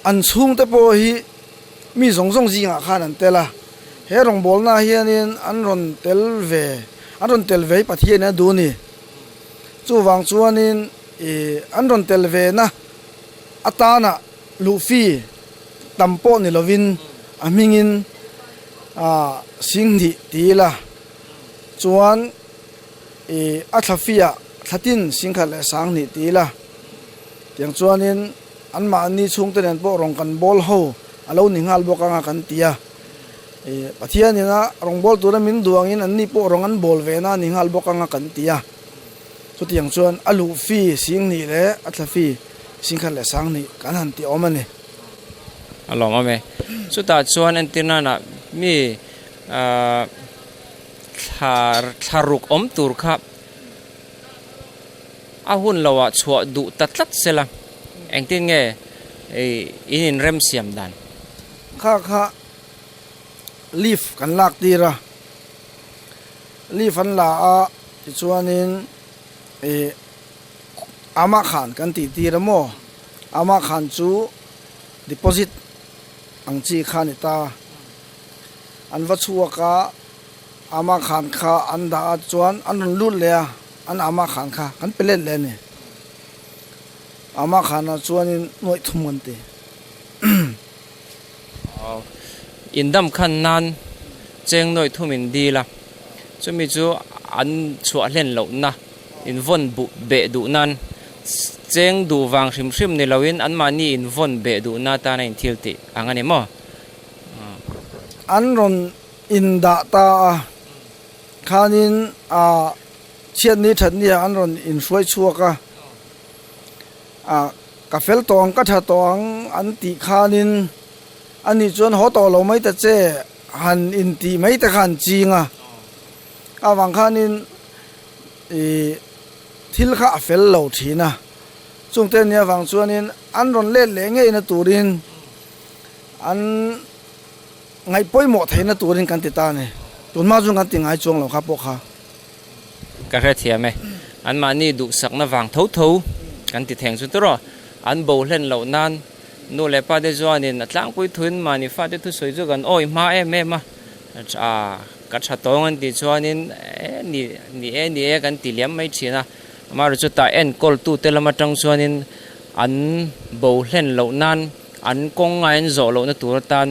an chhungte pawh hi mi zawng zawng zingah khan an tel a. He rawngbawlna hianin an rawn tel ve, an rawn tel ve hi Pathianin a duh a ni. Chuvang chuanin ih an rawn tel ve na atana Luhfi tam pawh ni lovin a hmingin Singhnih ti ila chuan ih a thlafiah thlatin Singkhat leh Sanghnih ti ila tiang chuanin anmahni chhungte nen pawh rawng kan bawl ho a lo ni nghal bawk anga kan ti a. Ih Pathianin a rawngbâwl tura min duh angin anni pawh rawng an bawl ve na a ni nghal bawk anga kan ti a. Chutiang chuan a luhfi Singhnih leh a thlafi Singkhat leh Sanghnih kan han ti awm a ni. A lawm awm e. Chutah chuan entir nanah mi thla thla ruk awm tur kha a hun loah chhuah duh ta tlat sela engtin nge in inrem siam dan? Kha kha leave kan lak tir a, leave an la a tichuanin ih. Amah khan kan tih tir a maw? Amah khan chu deposit ang chi kha a ni ta. An va chhuak a, amah khan kha an dah a chuan an rawn lut leh a, an amah khan kha kan pe let leh a ni. Amah khanah chuanin nuaih thum kan ti. Indam khan nan cheng nuaih thum in dil a, chumi chu an chhuah hlen lohna. Invawn buh beh duh nan cheng duh vang hrim hrim ni loin anmahni invawn beh duhna atana inthil tih ang a ni maw? An rawn indah ta a, khanin a chhiatni thatni ah an rawn inhruai chhuak a, a ka fel tawh ang ka tha tawh ang an tih khanin ani chuan haw tawh lo mai ta che han intih mai te kha an ching a, avang khanin Ih thil kha a fel lo thin a, chungte nia vang chuanin an rawn let leh ngeina turin an ngaih pawimawh theihna turin kan ti ta a ni. Tunhma chuan kan ti ngai chuang lo kha pawh kha. Ka hrethiam e, anmahni duhsakna vang tho tho kan ti theng chu tawrh aw, an bo hlen loh nan nu leh pa te chuanin a tlangpui thuin mahni fate thusawi chu kan awih hma em em a, Ka tha tawng an tih chuanin e ni ni e ni e kan ti liam mai thin a, amaherawhchu chutah enkawltute lam atang chuanin an bo hlen loh nan an kawng ngai an zawh lohna tur atan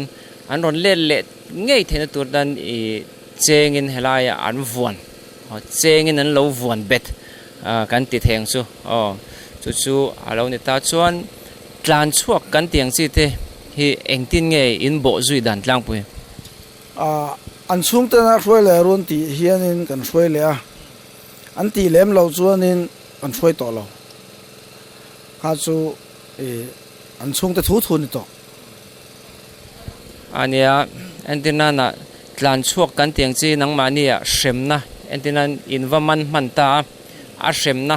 an rawn let leh ngei theihna tur atan ih chengin helaiah an vuan aw chengin an lo vuan bet kan ti thei ang chu aw chu chu a lo ni ta chuan tlan chhuak kan tih ang chi te hi engtin nge in bawh zui dan tlangpui? An chhungtena hruai leh run tih hianin kan hruai leh a, an tih lem loh chuanin kan hruai tawh lo. Kha chu an chhungte thu thu a ni tawh. A nia, entir nana tlan chhuak kan tih ang chi nangmahni ah hremna entir nan in va man hman ta a, a hremna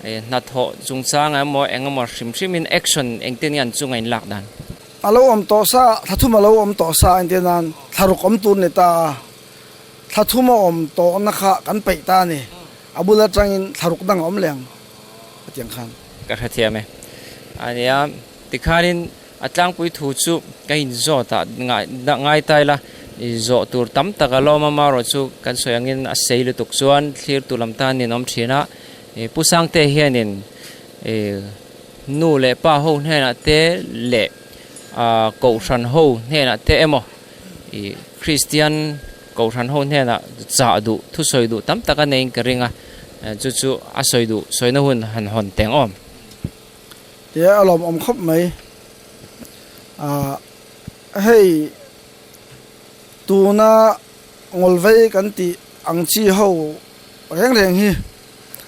hnathawh chungchang emaw eng emaw hrim hrimin action engtin nge an chunga in lak dan? A lo awm tawh sa, thla thum a lo awm tawh sa entir nan thla ruk awm tur ni ta a, thla thum a awm tawhna kha kan peih ta a ni, a bul atangin thla ruk dang a awm leh ang hetiang khan. Ka hrethiam e. A nia, tikhanin a tlangpui thu chu ka inzawt a, ngai ta ila zawh tur tam tak a lawm a, marawh chu kan sawi angin a sei lutuk chuan thlirtu lam tan nin awm thin a, Pu Sangte hianin Nu leh pa ho hnenah te leh kohhran ho hnenah te emaw ih Kristian kohhran ho hnenah chah duh thusawi duh tam tak a neiin ka ring a, chu chu a sawi duh sawina hun han hawn teng awm. Tia a lawmawm khawp mai. Ah hei tuna ngawlvei kan tih ang chi ho. reng reng hi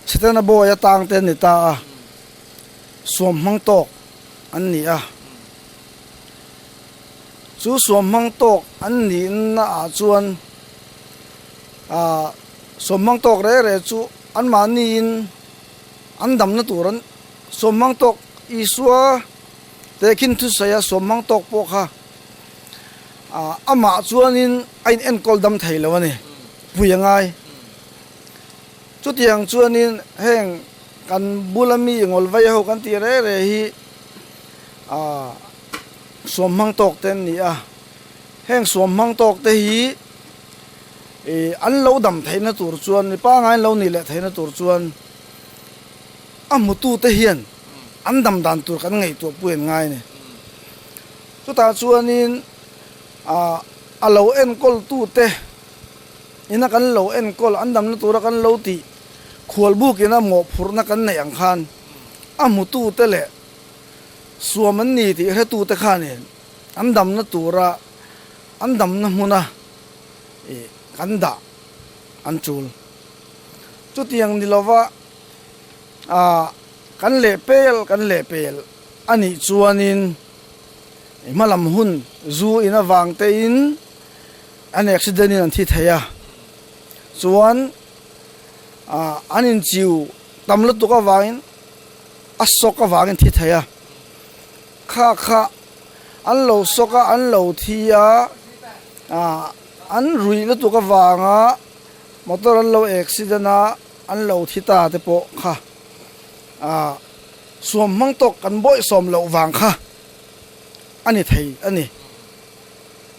Setana bawi atang te an ni ta a, suam hmang tawk an ni a. Chu suam hmang tawk an nihna ah chuan ah suam hmang tawk reng reng chu anmahniin an damna tur an suam hmang tawk Isua tehkhin thusawi a suam hmang tawk pawh kha ah amah chuanin a in enkawl dam thei lo a ni, pui a ngai. Chutiang chuanin heng kan bula mi ngawlvei ho kan tih reh reh hi ah suam hmang tawk te an ni a, heng suam hmang tawk te hi ih an lo dam theihna tur chuan mi pangngai an lo nih leh theihna tur chuan a hmutu te hian an dam dan tur kan ngaihtuah pui an ngai a ni. Chutah chuanin ah a lo enkawl tute. Ina kan lo enkawl, an damna tura kan lo tih khualbuk ina mawhphurhna kan neih ang khan a hmutute leh suam an ni tih hretute khanin an damna tura an damna hmuna ih kan dah an tul. Chutiang ni lova ah kan lehpel kan lehpel a nih chuanin hmalam hun zu in avang tein An accident in an thi thei a, chuan ah an inchiu tam lutuk avangin a sawk avangin thi thei a, kha kha an lo sawk a an lo thi a, ah an ruih lutuk avanga motor an lo accident a an lo thi ta te pawh kha ah suam hmang tawk kan bawihsawm loh vang kha a ni thei a ni.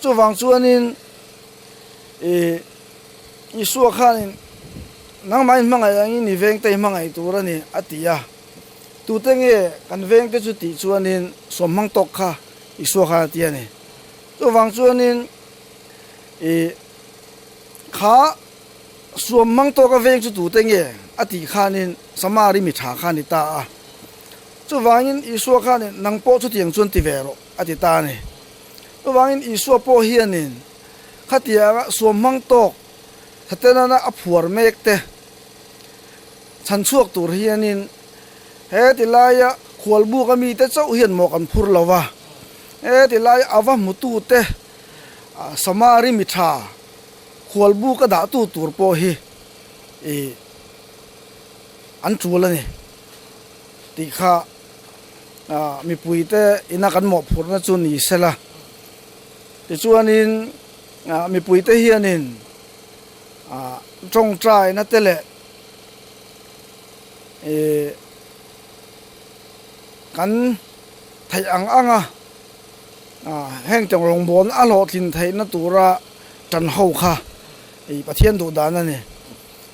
Chuvang chuanin ih Isua khanin nangmah in hmangaih angin i vengte i hmangaih tur a ni a ti a. Tute nge kan vengte chu tih chuanin sawmhmang tawk kha Isua khan a ti a ni. Chuvang chuanin ih kha suamhmang tawka veng chu tute nge a tih khanin Samari mi tha kha a ni ta a. Chuvangin Isua khanin nang pawh chutiang chuan ti ve rawh a ti ta a ni. Chuvangin Isua pawh hianin khatianga suam hmang tawk Satanana a phuar mek te chhan chhuak tur hianin he ti laia khualbuk a mite chauh hian maw kan phur lo va, he ti laia a va hmutu te Samari mi tha khualbuk a dahtu tur pawh hi ih an tul a ni tih kha. Mipuite ina kan mawhphurhna chu ni sela, tichuanin mipuite hianin tawngtaina te leh kan theih ang anga heng tawng rawngbawlna a hlawhtlin theihna tura tan ho kha Pathian duh dan a ni.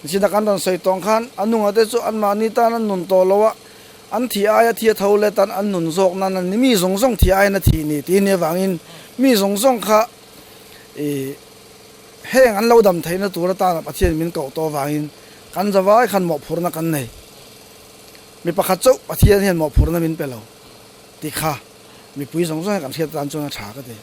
Nichina kan rawn sawi tawng khan a nungate chu anmahni tan an nun tawh lo a, An thi aia thi a tho let an an nun zawk nan a ni. Mi zawng zawng thi aiin a thih ni tih a nih avangin mi zawng zawng kha ih heng an lo dam theihna tur atana Pathian min koh tawh avangin kan zavai khan mawhphurhna kan nei. Mi pakhat chauh Pathian hian mawhphurhna min pe lo tih kha mipui zawng zawng hian kan hriat atan chuan a tha ka ti.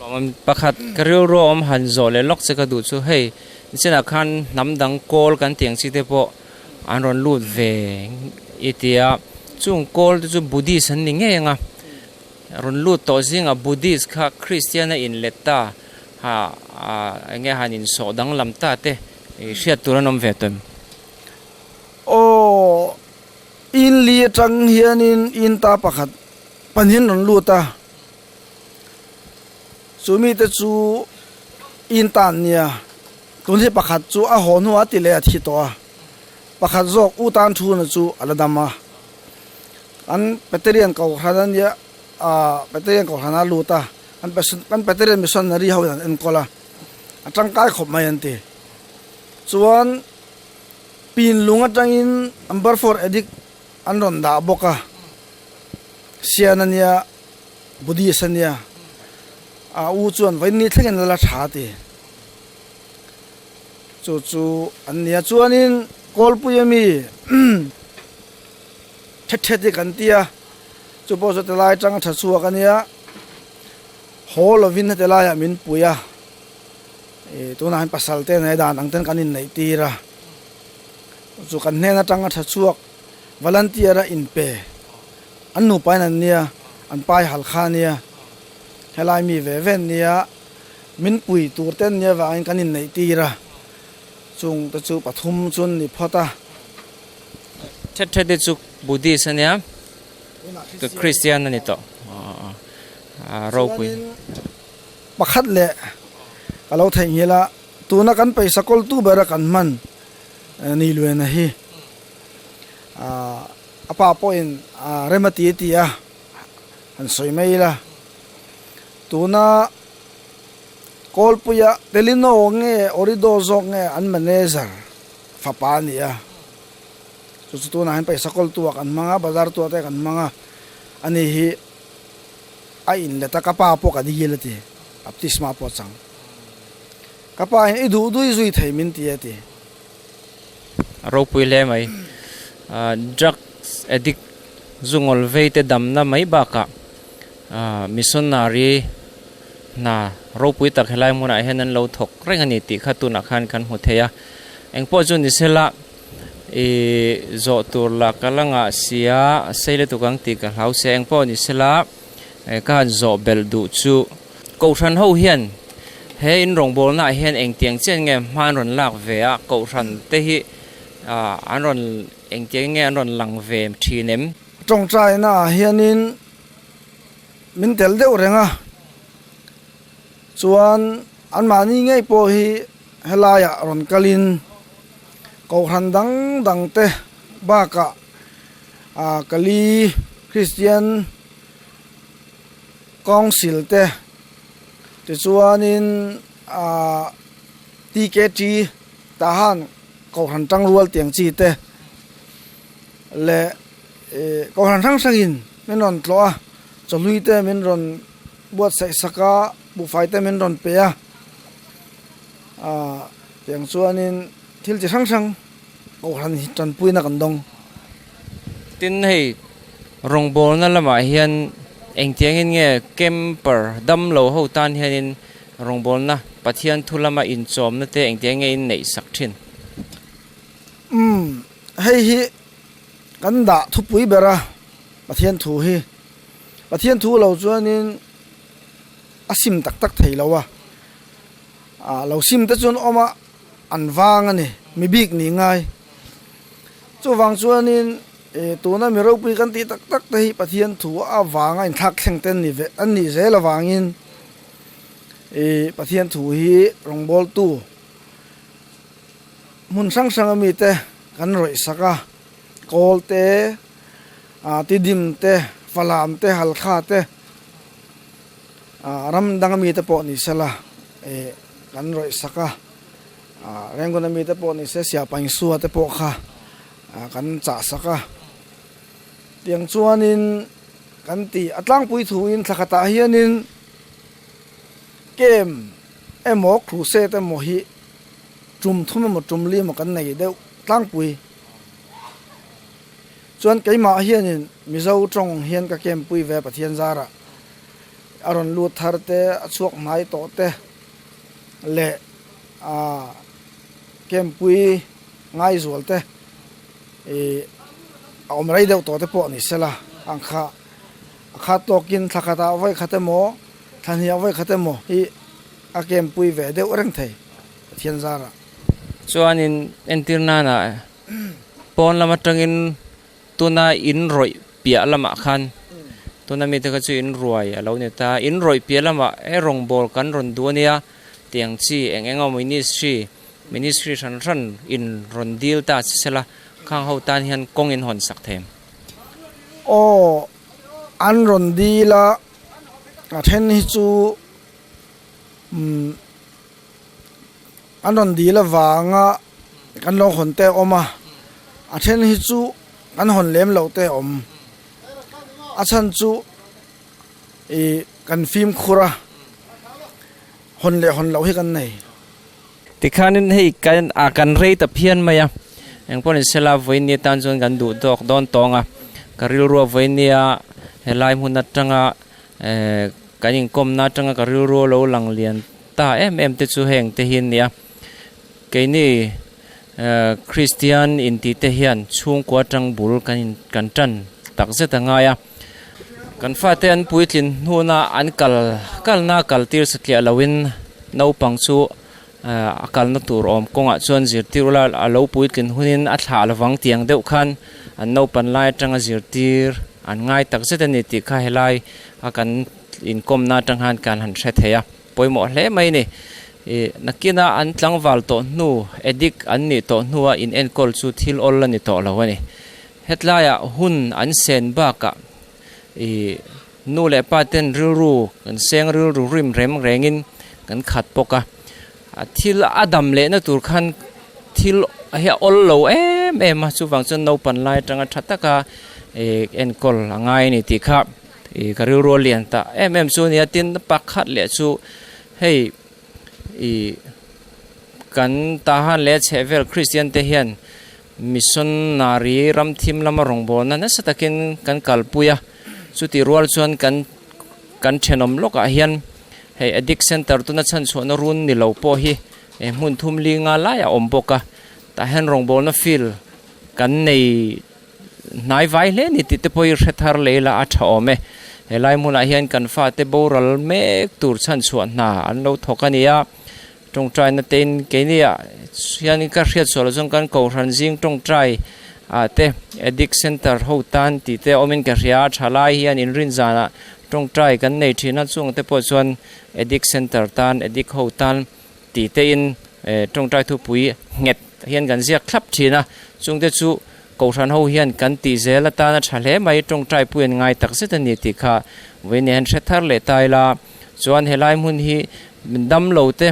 Lawmawm pakhat ka rilru a awm han zawh leh lawk che ka duh chu hei nichinah khan hnam dang kawl kan tih ang chi te pawh an rawn lut ve i ti a, chung kawl te chu Buddhist an ni ngei ang a, rawn lut tawh zingah Buddhist kha Christian a inlet ta ha eng nge han insawh danglam ta te hriat tur an awm ve tawh em? Aw, in li atang hianin in ta pakhat pahnihin rawn lut a. Chu mite chu in tan nia, tun hi pakhat chu a haw hnuah ti leh a thi tawh a, pakhat zawk u tan thuna chu a la dam a. An Peterian Kohhran a nia, ah Peterian Kohhran a lut a, an kan Peterian Missionary ho in an enkawl a, a tangkai khawp mai an ti. Chuan Pinlung atangin number four addict an rawn dah bawk a, Sian a nia. Buddhist a nia, a u chuan vawiin ni thlengin a la tha a ti. Chu chu an nia chuanin Kawlpui ami thet thet hi kan ti a, chu pawh chu tilai atanga tha chhuak a nia, haw lovin heti laiah min pui a, ih tunah hian pasal te nei dan ang ten kan inneih tir a. Chu kan hnen atanga tha chhuak volunteer a inpe an nupa in an nia, an pai hal kha a nia, helai mi ve ve an nia, min pui tur te an nia vangin kan inneih tir a, chung te chu pathum chu an ni phawt a. Thet thet hi chu Buddhist a nia, Christian a ni tawh ropui. Pakhat leh ka lo theihnghilh a, tuna kan paisa kawltu bera kan hman ni Luena hi a pa pawhin rem a ti a ti a, han sawi mai ila. Tuna Kawlpuia Telino nge Orido zawk nge an manager fapa a ni a, chu chu tunah hian paisa kawltu ah kan hmang a, bazar tu ah te kan hmang a, ani hi a inlet a, ka pa pawh ka dil a ti, baptisma pawh a chang. Ka pa in i duh dui zui thei min ti a ti. A ropui hle mai. Drugs addict zungawl vei te damna mai bakah missionary hna ropui tak helai hmunah hian an lo thawk reng a ni tih kha tunah khan kan hmu thei a. Engpawh chu ni sela ih zawh tur lah ka la ngah sia sei lutuk ang tih ka hlau sia engpawh ni sela ka han zawh belh duh chu. Kohhran ho hian he in rawngbawlna ah hian engtiang chian nge hma an rawn lak ve a, kohhran te hi an rawn engtiang nge an rawn lang ve thin em? Tawngtaina ah hianin min tel deuh reng a, chuan anmahni ngei pawh hi helaiah rawn kalin kohhran dang dang te bakah Kali Kristian Council te tichuanin ahh TKT tah han Kohhran tangrual tiang chi te leh ih Kohhran hrang hrangin min rawn tlawh a, chawhlui te min rawn buatsaih sak a, buhfai te min rawn pe a, ahh tiang chuanin thil chi hrang hrang Kohhran hi tanpuina kan dawng. Tin hei rawngbawlna lamah hian engtiangin nge camper damlo ho tan hianin rawngbawlna Pathian thu lama inchawmna te engtiang nge in neih sak thin? Umm hei hi kan dah thupui ber a Pathian thu hi. Pathian thu lo chuanin a sim tak tak thei lo a, ah lo sim te chuan awm a. An vang a ni, mi bik ni ngai. Chuvang chuanin tuna mi ropui kan tih tak tak te hi Pathian thu avanga inthlak thleng te an ni ve an nih zel avangin Pathian thu hi rawngbawltu hmun hrang hrang ami te kan rawih sak a, kawl te, tidim te, falam te, halkha te, ram dang ami te pawh ni sela. Kan rawih sak a, Rangoon ami te pawh ni se Siapangsua te pawh kha kan chah sak a. Tiang chuanin kan ti a tlangpui thuin thla khatah hianin camp emaw crusade emaw hi tum thum emaw tum li emaw kan nei deuh tlangpui. Chuan keimah hianin Mizo tawng hian ka camp pui ve Pathian zarah. A rawn lut thar te, a chhuak hnai tawh te leh aaa campui ngaizual te ih a awm rei deuh tawh te pawh ni sela ang kha a khat tawkin thla khatah vawi khat emaw thla hniah vawi khat emaw hi a campui ve deuh reng thei Pathian zarah. Chuanin entir nana pawn lam atangin Tuna in rawih piah lamah khan tuna mite kha chu in ruai a lo ni ta. In rawih piah lamah he rawngbâwl kan rawn duh a nia tiang chi eng eng emaw ministry, ministry hran hran in rawn dil ta che sela khang ho tan hian kawng in hawn sak thei em? Aw, an rawn dil a, a then hi chu umm an rawn dil avanga kan lo hawn te a awm a, a then hi chu kan hawn lem loh te a awm. A chhan chu ih kan fimkhur a, hawn leh hawn loh hi kan nei. Tikhanin hei kan ah kan rei ta phian mai a, engpawh ni sela vawiin atan chuan kan duh tawk dawn tawng a, ka rilru a vawiin nia helai hmun atanga eh kan inkawmna atanga ka rilru a lo lang lian ta em em te chu heng te hi a ni a. Keini Kristian inti te hian chhungkua atang bul kan in kan tan tak zet a ngai a. Kan fate an puitlin hnuna an kal kalna kal tir satliah loin naupang chu a kalna tur awm kawngah chuan zirtir ula a lo puitlin hunin a thlah lovang tiang deuh khan an naupan lai atanga zirtir an ngai tak zet a ni tih kha helai a kan inkawmna atang khan kan han hre thei a pawimawh hle mai a ni. Ih nakina an tlangval tawh hnu addict an nih tawh hnua in enkawl chu thil awl a ni tawh lo a ni. Hetlaiah hun an sen bakah ih nu leh pa ten rilru kan seng rilru rim rem rengin kan khat bawk a, a thil a dam lehna tur khan thil hi a awl lo em em a, chuvang chuan naupan lai atanga tha taka ih enkawl a ngai a ni tih kha ih ka rilru a lian ta em em chu a nia tin pakhat leh chu hei ih kan tahan leh chhehvel Kristian te hian Missionary ram thim lama rawngbawlna nasa takin kan kalpui a, chutih rual chuan kan kan thenawm lawkah hian hei addict center tuna chhanchhuahna run ni lo pawh hi hmun thum li nga lai a awm bawk a, tah hian rawngbawlna field kan nei hnai vai hle ni tih te pawh hi hre thar lei la a tha awm e. Helai hmunah hian kan fate boral mek tur chhanchhuah hna an lo thawk a ni a. Tawngtaina tein keini ah hian ka hriat sual ah chuan kan kohhran zing tawngtai ah te addict center ho tan tih te awmin ka hria a thalai hian inrin zanah tawngtai kan nei thin a chung te pawh chuan addict center tan addict ho tan tih te in eh tawngtai thupui nghet hian kan ziak thlap thin a chung te chu kohhran ho hian kan tih zel atan a tha hle mai tawngtai pui an ngai tak zet a ni tih kha vawiin hian hre thar leh ta ila. Chuan helai hmun hi damlo te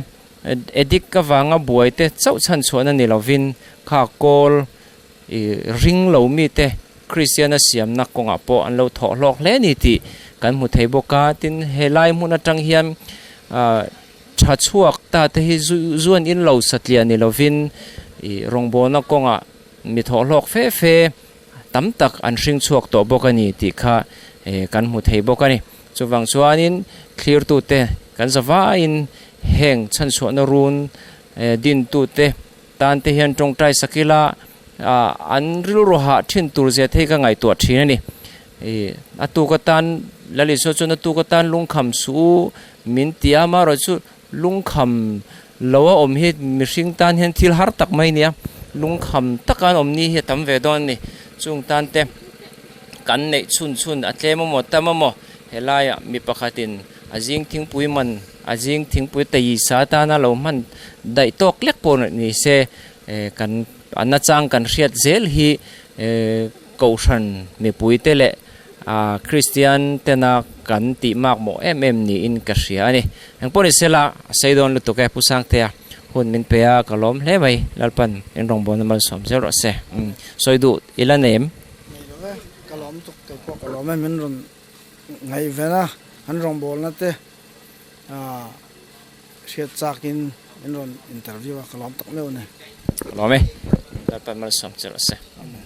addict avanga buai te chauh chhan chhuahna ni lovin kha kawl ih ring lo mite Kristiana siamna kawngah pawh an lo thawh hlawk hle ni tih kan hmu thei bawk a. Tin, helai hmun atang hian ah tha chhuak ta te hi zuan in lo satliah ni lovin ih rawngbawlna kawngah mi thawh hlawk fe fe tam tak an hring chhuak tawh bawk a ni tih kha kan hmu thei bawk a ni. Chuvang chuanin thlirtute kan zavaiin heng chhanchhuahna run dintute tan te hian tawngtai sak ila an rilru hah thin tur zia thei ka ngaihtuah thin a ni. A tuk atan Lal Isua chuan a tuk atan lungkham suh u min ti a, amaherawhchu lungkham lo a awm hi mihring tan hian thil har tak mai a ni a, lungkham taka an awm ni hi a tam ve dawn a ni. Chung tan te kan neih chhun chhun a tlem emaw tam emaw helaiah mi pakhatin a zing thingpui man a zing thingpui tei sa atana lo hman daih tawk lek pawh ni se kan a nachang kan hriat zel hi kohhran mipui te leh ah Kristian tena kan tih mak mawh em em niin ka hria a ni. Engpawh ni sela a sei dawn lutuk e Pu Sangtea hun min pe a ka lawm hle mai Lalpan in rawngbawlna malsawm zel rawh se. Sawi duh i la nem. Nei lo e, ka lawm tuk kei pawh ka lawm e min rawn ngaihven a an rawngbawlna te ah hriat chakin min rawn interview a ka lawm tak meuh a ni. Ka lawm e, Lalpan malsawm che rawh se. Amen.